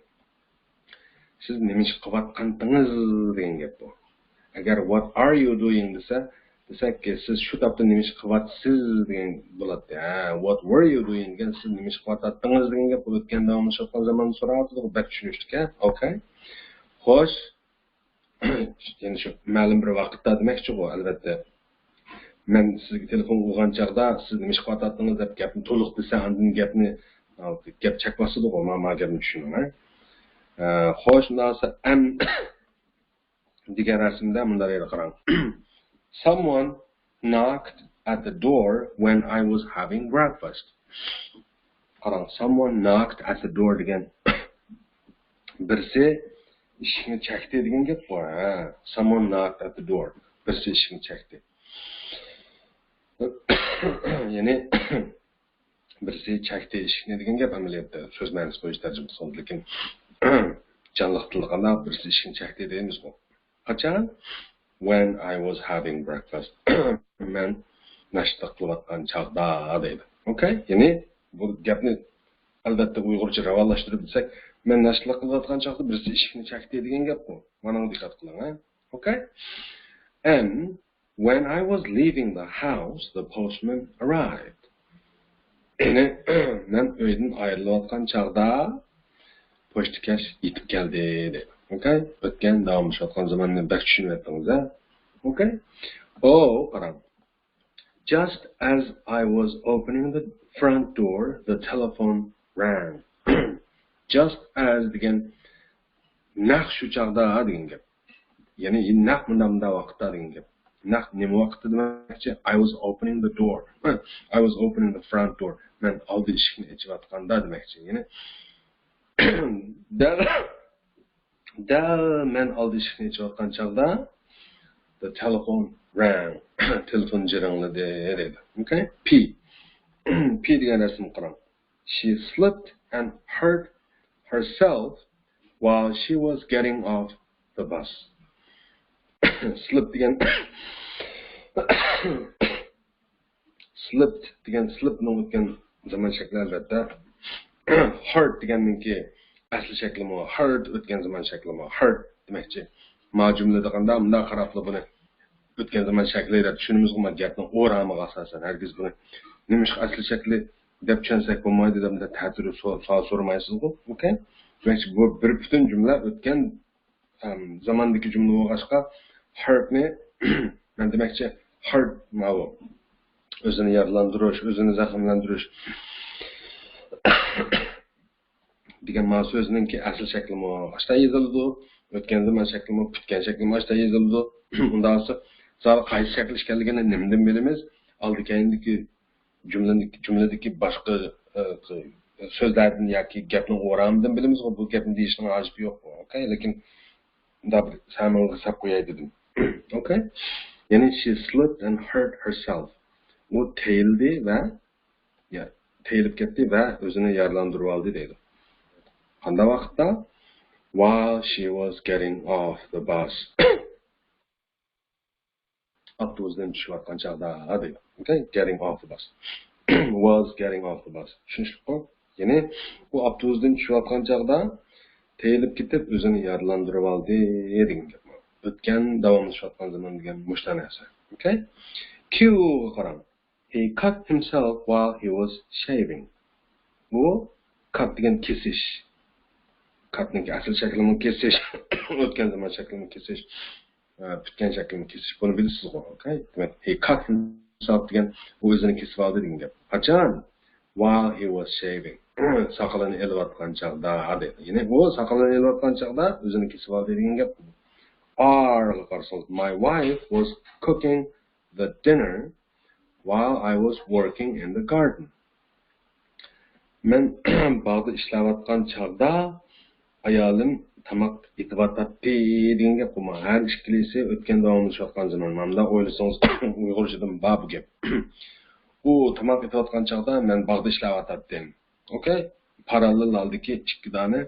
سىز نېمە ئىش قىلىۋاتقانتىڭىز دېگەن گەپ بۇ. ئەگەر what are you doing دېسە، دېسەك، سىز شۇ تاپتا نېمە ئىش قىلىۋاتىسىز دېگەن بولاتتى. ھە، what were you doing دېگەن، سىز نېمە ئىش قىلىۋاتاتتىڭىز دېگەن گەپ. بۇ ئۆتكەن داۋاملىشىۋاتقان زاماننى سوراۋاتىدۇ، بەك چۈشىنىشلىك. ھە، ئوكەي. خوش. يەنە شۇ مەلۇم بىر ۋاقىتتا دېمەكچىغۇ، ئەلۋەتتە. مەن سىزگە تېلېفون ئۇرغان چاغدا سىز نېمە ئىش قىلىۋاتاتتىڭىز دەپ گەپنى تولۇق دېسە، ئاندىن گەپنى، گەپ چەك باسىدىغۇ، ما، ما گەپنى چۈشىنىڭ، ھە؟ ئە، خوش، ئۇنداق بولسا ئەم دېگەن رەسىمدە مۇنداق دەيدۇ، قاراڭ. Someone knocked at the door when I was having breakfast. قاراڭ، someone knocked at the door دېگەن بىرسى ئىشىكنى چەكتى دېگەن گەپ بۇ. ھە، someone knocked at the door. بىرسى ئىشىكنى چەكتى. يەنى بىرسى چەكتى ئىشىكنى دېگەن گەپ ئەمەلىيەتتە سۆز مەنىسى بويىچە تەرجىمە قىلسىڭىز، لېكىن جانلىق تىلدا قانداق بىرسى ئىشىكنى چەكتى دەيمىزغۇ. قاچان؟ When I was having breakfast. مەن ناشتا قىلىۋاتقان چاغدا دەيدۇ. ئوكەي؟ يەنى بۇ گەپنى ئەلۋەتتە ئۇيغۇرچە راۋانلاشتۇرۇپ دېسەك، مەن ناشتا قىلىۋاتقان چاغدا بىرسى ئىشىكنى چەكتى دېگەن گەپقۇ. مانا دىققەت قىلىڭ، ھە؟ ئوكەي؟ And when I was leaving the house, the postman arrived. يەنى مەن ئۆيدىن ئايرىلىۋاتقان چاغدا پوچتىكەش يېتىپ كەلدى دەيدۇ. ئوكەي؟ ئۆتكەن داۋاملىشىۋاتقان زاماننى بەك چۈشىنىۋەتتىڭىز، ھە؟ ئوكەي؟ ئو، قاراڭ. Just as I was opening the front door, the telephone rang. Just as دېگەن نەق شۇ چاغدا دېگەن گەپ. يەنى نەق مۇنداق مۇنداق ۋاقىتتا دېگەن گەپ. نەق نېمە ۋاقىتتا دېمەكچى؟ I was opening the door. I was opening the front door. مەن ئالدى ئىشىكنى ئېچىۋاتقاندا دېمەكچى. يەنى دەل، دەل مەن ئالدى ئىشىكنى ئېچىۋاتقان چاغدا the telephone rang. تېلېفون جىرىڭلىدى دەيدۇ. ئوكەي؟ P. P دېگەن رەسىمگە قاراڭ. She slipped and hurt herself while she was getting off the bus. Slip دېگەن، slipped دېگەن، slip نىڭ ئۆتكەن زامان شەكلى ئەلۋەتتە. Hurt دېگەننىڭكى ئەسلى شەكلىمۇ، hurt ئۆتكەن زامان شەكلىمۇ، hurt دېمەكچى. ما جۈملىدە قانداق مۇنداق قاراپلا بۇنى ئۆتكەن زامان شەكلى دەپ چۈشىنىمىزغۇ، ما گەپنىڭ ئورامىغا ئاساسەن. ھەرگىز بۇنى نېمىشقا ئەسلى شەكلى دەپ چۈشەنسەك بولمايدۇ دەپ تەتۈر سوئال سورىمايسىزغۇ. ئوكەي؟ دېمەكچى، بۇ بىر پۈتۈن جۈملە ئۆتكەن ئەم، زاماندىكى جۈملە بولغاچقا، hurt نى، مەن دېمەكچى، hurt ماۋۇ. ئۆزىنى يارىلاندۇرۇش، ئۆزىنى زەخىملەندۈرۈش دېگەن ما سۆزنىڭكى ئەسلى شەكلىمۇ ئاشتا يېزىلىدۇ. ئۆتكەن زامان شەكلىمۇ، پۈتكەن شەكلىمۇ ئاشتا يېزىلىدۇ. ئۇنداق بولسا، زادى قايسى شەكىل ئىكەنلىكىنى نېمىدىن بىلىمىز؟ ئالدى كەينىدىكى جۈملىدىكى، جۈملىدىكى باشقا، ئە، سۆزلەردىن ياكى گەپنىڭ ئورامىدىن بىلىمىزغۇ، بۇ گەپنى دېيىشنىڭ ھاجىتى يوق. ئوكەي، لېكىن مۇنداق بىر سەمىڭىزگە ساپ قوياي دېدىم. ئوكەي؟ يەنى she slipped and hurt herself. ئۇ تېيىلدى ۋە، يا، تېيىلىپ كەتتى ۋە ئۆزىنى يارىلاندۇرۇۋالدى دەيدۇ. قانداق ۋاقىتتا؟ While she was getting off the bus. ئاپتوبۇستىن چۈشۈۋاتقان چاغدا دەيدۇ. ئوكەي؟ Getting off the bus. Was getting off the bus. چۈشىنىشلىكقۇ؟ يەنى ئۇ ئاپتوبۇستىن چۈشۈۋاتقان چاغدا تېيىلىپ كېتىپ ئۆزىنى يارىلاندۇرۇۋالدى دېگەن گەپ. ئۆتكەن داۋاملىشىۋاتقان زامان دېگەن مۇشۇ نەرسە. ئوكەي؟ Q غا قاراڭ. He cut himself while he was shaving. بۇ cut دېگەن كېسىش. Cut نىڭكى ئەسلى شەكلىمۇ كېسىش. ئۆتكەن زامان شەكلىمۇ كېسىش. ئە، پۈتكەن شەكلىمۇ كېسىش. بۇنى بىلىسىزغۇ، ئوكەي؟ دېمەك، he cut himself دېگەن ئۇ ئۆزىنى كېسىۋالدى دېگەن گەپ. قاچان؟ While he was shaving. ساقىلىنى ئېلىۋاتقان چاغدا دەيدۇ. يەنى ئۇ ساقىلىنى ئېلىۋاتقان چاغدا ئۆزىنى كېسىۋالدى دېگەن گەپ. R غا قارىسىڭىز، my wife was cooking the dinner while I was working in the garden. مەن باغدا ئىشلەۋاتقان چاغدا ئايالىم تاماق ئېتىۋاتاتتى دېگەن گەپ بۇ. ھەر ئىككىلىسى ئۆتكەن داۋاملىشىۋاتقان زامان. مانداق ئويلىسىڭىز ئۇيغۇرچىدىمۇ بار بۇ گەپ. ئۇ تاماق ئېتىۋاتقان چاغدا مەن باغدا ئىشلەۋاتاتتىم. ئوكەي؟ پاراللېل ھالدىكى ئىككى دانە،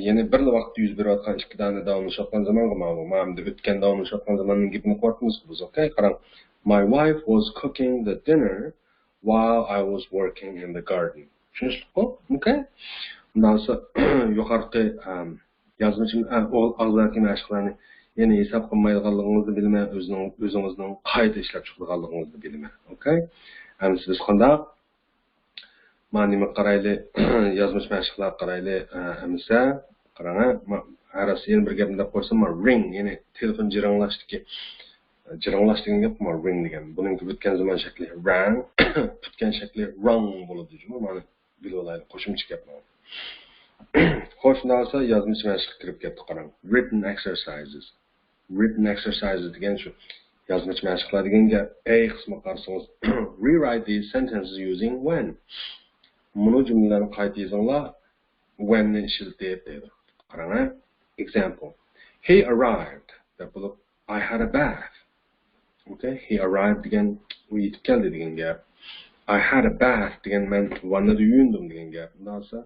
يەنى بىرلا ۋاقىتتا يۈز بېرىۋاتقان ئىككى دانە داۋاملىشىۋاتقان زامانغا مانا بۇ. مانا ئەمدى ئۆتكەن داۋاملىشىۋاتقان زاماننىڭ گېپىنى قىلىۋاتىمىز بىز. ئوكەي؟ قاراڭ. My wife was cooking the dinner while I was working in the garden. چۈشىنىشلىكقۇ؟ ئوكەي؟ ئۇنداق بولسا يۇقىرىقى، ئەم، يازمىچىم، ئە، ئوغۇل ئاغزاكى مەشىقلەرنى يەنى ھېساب قىلمايدىغانلىقىڭىزنى بىلىمەن، ئۆزىنىڭ، ئۆزىڭىزنىڭ قايتا ئىشلەپ چىقىدىغانلىقىڭىزنى بىلىمەن. ئوكەي؟ ئەمدى سىز قانداق؟ مانا نېمىگە قارايلى، يازمىچى مەشىقلەرگە قارايلى. ئە، ئەمىسە، قاراڭ، ھە، ما-، ھەر ھەسسە يەنە بىر گەپنى دەپ قويسام، ما، رىڭ، يەنى تېلېفون جىرىڭلاشتىكى، جىرىڭلاش دېگەن گەپ، ما، رىڭ دېگەن. بۇنىڭكى ئۆتكەن زامان شەكلى رەڭ، پۈتكەن شەكلى راڭ بولىدۇ جۇمۇ، مانا بىلىۋالايلى، قوشۇمچە گەپ مانا. خوش، شۇنداق بولسا يازمىچى مەشىقكە كىرىپ كەتتۇق، قاراڭ. Written exercises. Written exercises دېگەن شۇ يازمىچى مەشىقلەر دېگەن گەپ. ئەي قىسمىغا قارىسىڭىز، rewrite these sentences using when. مۇنۇ جۈملىلەرنى قايتا يېزىڭلار، when نى ئىشلىتىپ دەيدۇ. قاراڭ، ھە. Example. He arrived دەپ بولۇپ، I had a bath. Okay, he arrived دېگەن ئۇ يېتىپ كەلدى دېگەن گەپ. I had a bath دېگەن مەن ۋاننىدا يۇيۇندۇم دېگەن گەپ. ئۇنداق بولسا،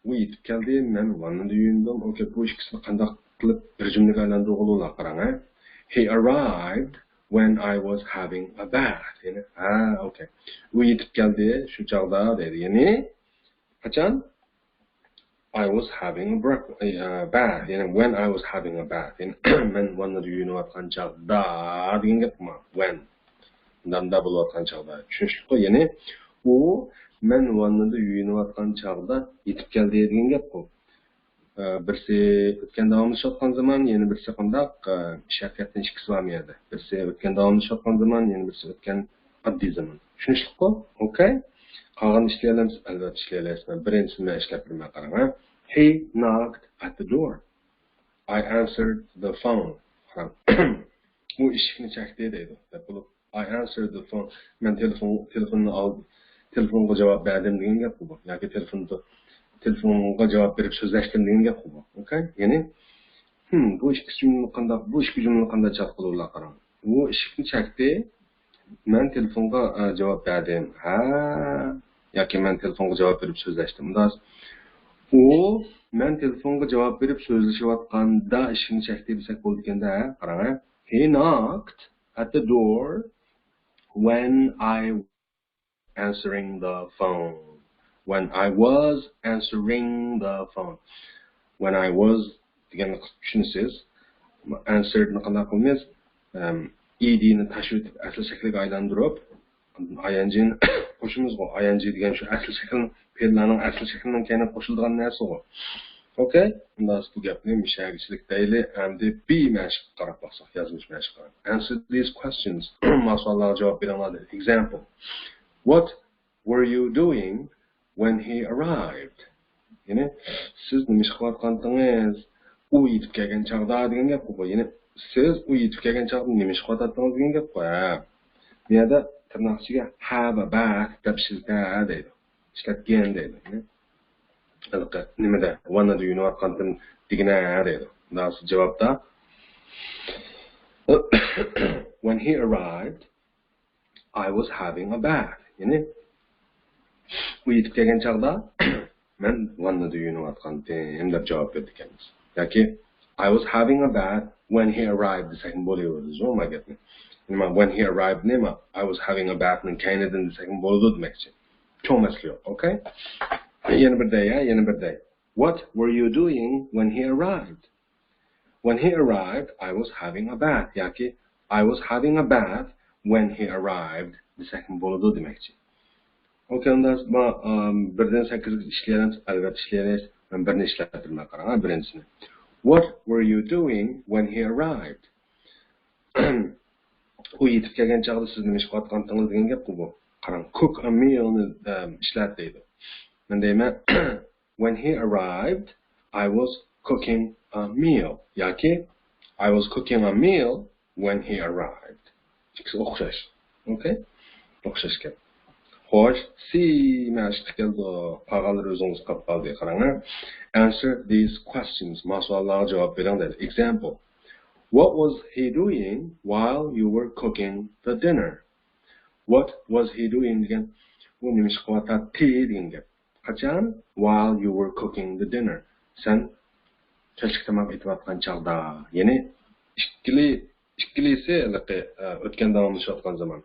ئۇ يېتىپ كەلدى، مەن ۋاننىدا يۇيۇندۇم. ئوكەي، بۇ ئىككىسىنى قانداق قىلىپ بىر جۈملىگە ئايلاندۇرغىلى بولار، قاراڭ، ھە. He arrived when I was having a bath. يەنى، ھە، ئوكەي. ئۇ يېتىپ كەلدى شۇ چاغدا دەيدۇ. يەنى قاچان؟ I was having a break-, a bath. يەنى when I was having a bath. يەنى مەن ۋاننىدا يۇيۇنۇۋاتقان چاغدا دېگەن گەپ ما. When. مۇنداق بولۇۋاتقان چاغدا. چۈشىنىشلىكقۇ؟ يەنى ئۇ مەن ۋاننىدا يۇيۇنۇۋاتقان چاغدا يېتىپ كەلدى دېگەن گەپقۇ. ئە، بىرسى ئۆتكەن داۋاملىشىۋاتقان زامان، يەنە بىرسى قانداق، ئە، ئىش ھەقىقەتتىن ئىككىسى بارمۇ يەردە؟ بىرسى ئۆتكەن داۋاملىشىۋاتقان زامان، يەنە بىرسى ئۆتكەن ئاددىي زامان. چۈشىنىشلىكقۇ؟ ئوكەي؟ قالغان ئىشلىيەلەمسىز؟ ئەلۋەتتە ئىشلىيەلەيسىز. مەن بىرىنچىسىنى مەن ئىشلەپ بېرىمەن، قاراڭ، ھە. He knocked at the door. I answered the phone. قاراڭ. ئۇ ئىشىكنى چەكتى دەيدۇ. دەپ بولۇپ، I answered the phone. مەن تېلېفون، تېلېفوننى ئالدىم، تېلېفونغا جاۋاب بەردىم دېگەن گەپقۇ بۇ. ياكى تېلېفوندا، تېلېفونغا جاۋاب بېرىپ سۆزلەشتىم دېگەن گەپقۇ بۇ. ئوكەي؟ يەنى، ھىم، بۇ ئىككى جۈملىنى قانداق، بۇ ئىككى جۈملىنى قانداق چاتقىلى بولار، قاراڭ. ئۇ ئىشىكنى چەكتى، مەن تېلېفونغا، ئە، جاۋاب بەردىم. ھە. ياكى مەن تېلېفونغا جاۋاب بېرىپ سۆزلەشتىم. ئۇنداق، ئۇ مەن تېلېفونغا جاۋاب بېرىپ سۆزلىشىۋاتقاندا ئىشىكنى چەكتى دېسەك بولىدىكەن-دە، قاراڭ، ھە. He knocked at the door when I answering the phone. When I was answering the phone. When I was دېگەننى چۈشىنىسىز. Answered نى قانداق قىلىمىز؟ ئىدىنى تاشلىۋېتىپ، ئەسلى شەكلىگە ئايلاندۇرۇپ، ئايەنجىنى قوشىمىزغۇ. ئايەنجى دېگەن شۇ ئەسلى شەكىل، پېئىللارنىڭ ئەسلى شەكلىنىڭ كەينىگە قوشۇلىدىغان نەرسىغۇ. ئوكەي؟ ئۇنداق بۇ گەپنى مۇشەگىچىلىك دەيلى. ئەمدى بى مەشىققە قاراپ باقساق، يازمىچى مەشىققە. Answer these questions. ما سوئاللارغا جاۋاب بېرىڭلار دەيدۇ. Example. What were you doing when he arrived? يەنى، سىز نېمە ئىش قىلىۋاتقانتىڭىز؟ ئۇ يېتىپ كەلگەن چاغدا دېگەن گەپقۇ بۇ. يەنى، سىز ئۇ يېتىپ كەلگەن چاغدا نېمە ئىش قىلىۋاتاتتىڭىز دېگەن گەپقۇ. ھە. بۇ يەردە تىرناق ئىچىگە have a bath دەپ ئىشلىتە دەيدۇ. ئىشلەتكىن دەيدۇ. يەنى، ھېلىقى نېمىدە، ۋاننىدا يۇيۇنۇۋاتقانتىم دېگىنە دەيدۇ. مۇنداق جاۋابتا، When he arrived, I was having a bath. يەنى، ئۇ يېتىپ كەلگەن چاغدا، مەن ۋاننىدا يۇيۇنۇۋاتقانتىم دەپ جاۋاب بېرىدىكەنمىز. ياكى، I was having a bath when he arrived دېسەكمۇ بولۇۋېرىدۇ، ما گەپنى. يەنى، ما when he arrived نى، ما I was having a bath نىڭ كەينىدىن دېسەكمۇ بولىدۇ دېمەكچى. چوڭ مەسىلە يوق، ئوكەي؟ يەنە بىر دەي، يەنە بىر دەي. What were you doing when he arrived? When he arrived, I was having a bath. ياكى I was having a bath when he arrived دېسەكمۇ بولىدۇ دېمەكچى. ئوكەي، ئۇنداق، ما، ئام، بىردىن سەككىزگە ئىشلىيەلەمسىز؟ ئەلۋەتتە ئىشلىيەلەيسىز. مەن بىرنى ئىشلەپ بېرىمەن، قاراڭ، بىرىنچىسىنى. What were you doing when he arrived? ئۇ يېتىپ كەلگەن چاغدا سىز نېمە ئىش قىلىۋاتقانتىڭىز دېگەن گەپقۇ بۇ. قاراڭ، cook a meal نى، ئەم، ئىشلەت دەيدۇ. مەن دەيمەن، When he arrived, I was cooking a meal. ياكى I was cooking a meal when he arrived. ئىككىسى ئوخشاش. ئوكەي؟ ئوخشاش گەپ. خوش، سى مەشىققە كەلدۇق. قالغانلىرى ئۆزىڭىز قاپ قالدى. قاراڭ، ھە. Answer these questions. ما سوئاللارغا جاۋاب بېرىڭ دەيدۇ. Example. What was he doing while you were cooking the dinner? What was he doing دېگەن، ئۇ نېمە ئىش قىلىۋاتاتتى دېگەن گەپ. قاچان؟ While you were cooking the dinner. سەن كەچلىك تاماق ئېتىۋاتقان چاغدا. يەنى ئىككىلى، ئىككىلىسى ھېلىقى، ئە، ئۆتكەن داۋاملىشىۋاتقان زامان.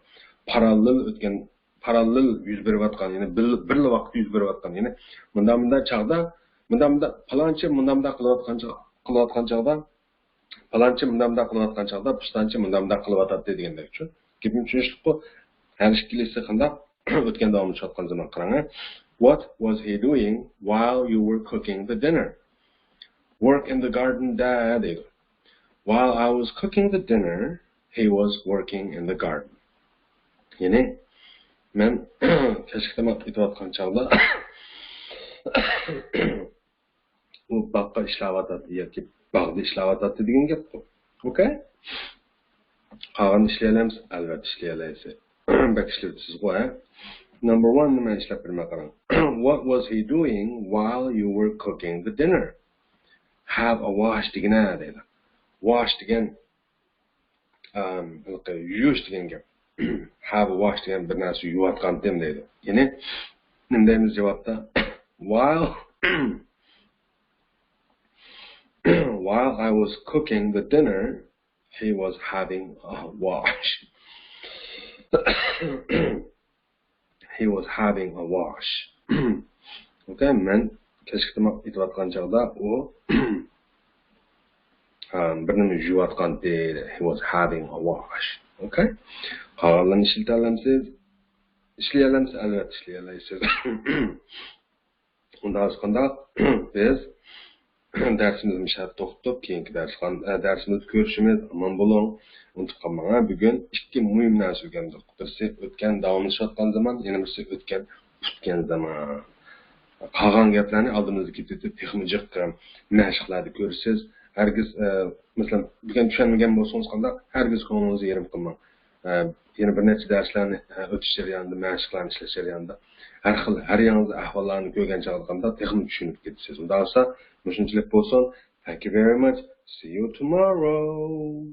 پاراللېل ئۆتكەن، پاراللېل يۈز بېرىۋاتقان، يەنى بىر، بىرلا ۋاقىتتا يۈز بېرىۋاتقان. يەنى مۇنداق، مۇنداق چاغدا، مۇنداق، مۇنداق، پالانچى مۇنداق، مۇنداق قىلىۋاتقان چاغ-، قىلىۋاتقان چاغدا، پالانچى مۇنداق مۇنداق قىلىۋاتقان چاغدا پۇستانچى مۇنداق مۇنداق قىلىۋاتاتتى دېگەندەك شۇ. گېپىم چۈشىنىشلىكقۇ؟ ھەر ئىككىلىسى قانداق ئۆتكەن داۋاملىشىۋاتقان زامان قاراڭ. What was he doing while you were cooking the dinner? Work in the garden دە دەيدۇ. While I was cooking the dinner, he was working in the garden. يەنى مەن كەچلىك تاماق ئېتىۋاتقان چاغدا ئۇ باغقا ئىشلەۋاتاتتى ياكى باغدا ئىشلەۋاتاتتى دېگەن گەپقۇ. ئوكەي؟ قالغاننى ئىشلىيەلەمسىز؟ ئەلۋەتتە ئىشلىيەلەيسىز. بەك ئىشلىۋېتىسىزغۇ، ھە؟ Number one نى مەن ئىشلەپ بېرىمەن، قاراڭ. What was he doing while you were cooking the dinner? Have a wash دېگىنە دەيدۇ. Wash دېگەن، ئەم، ھېلىقى يۇيۇش دېگەن گەپ. Have a wash دېگەن بىر نەرسە يۇيۇۋاتقانتىم دەيدۇ. يەنى نېمە دەيمىز جاۋابتا؟ While while I was cooking the dinner, he was having a wash. He was having a wash. ئوكەي، مەن كەچلىك تاماق ئېتىۋاتقان چاغدا ئۇ بىر نېمە يۇيۇۋاتقانتى. He was having a wash. ئوكەي. قالغانلىرىنى ئىشلىتەلەمسىز؟ ئىشلىيەلەمسىز؟ ئەلۋەتتە ئىشلىيەلەيسىز. ئۇنداق قىلغاندا بىز دەرسىمىزنى مۇشۇ يەردە توختىتىپ، كېيىنكى دەرسخان-، ئە، دەرسىمىزدە كۆرۈشىمىز. ئامان بولۇڭ. ئۇنتۇپ قالماڭ، ھە، بۈگۈن ئىككى مۇھىم نەرسە ئۆگەندۇق. بىرسى ئۆتكەن داۋاملىشىۋاتقان زامان، يەنە بىرسى ئۆتكەن پۈتكەن زامان. قالغان گەپلەرنى ئالدىمىزدا كېتىۋېتىپ، تېخىمۇ جىق مەشىقلەردە كۆرىسىز. ھەرگىز، ئە، مەسىلەن، بۈگۈن چۈشەنمىگەن بولسىڭىز قانداق، ھەرگىز كۆڭلىڭىزنى يېرىم قىلماڭ. ئە، يەنە بىر نەچچە دەرسلەرنى، ئە، ئۆتۈش جەريانىدا، مەشىقلەرنى ئىشلەش جەريانىدا ھەر خىل، ھەر ياڭزا ئەھۋاللارنى كۆرگەن چاغدا قانداق تېخىمۇ چۈشىنىپ كېتىسىز. ئۇنداق بولسا، مۇشۇنچىلىك بولسۇن. Thank you very much. See you tomorrow.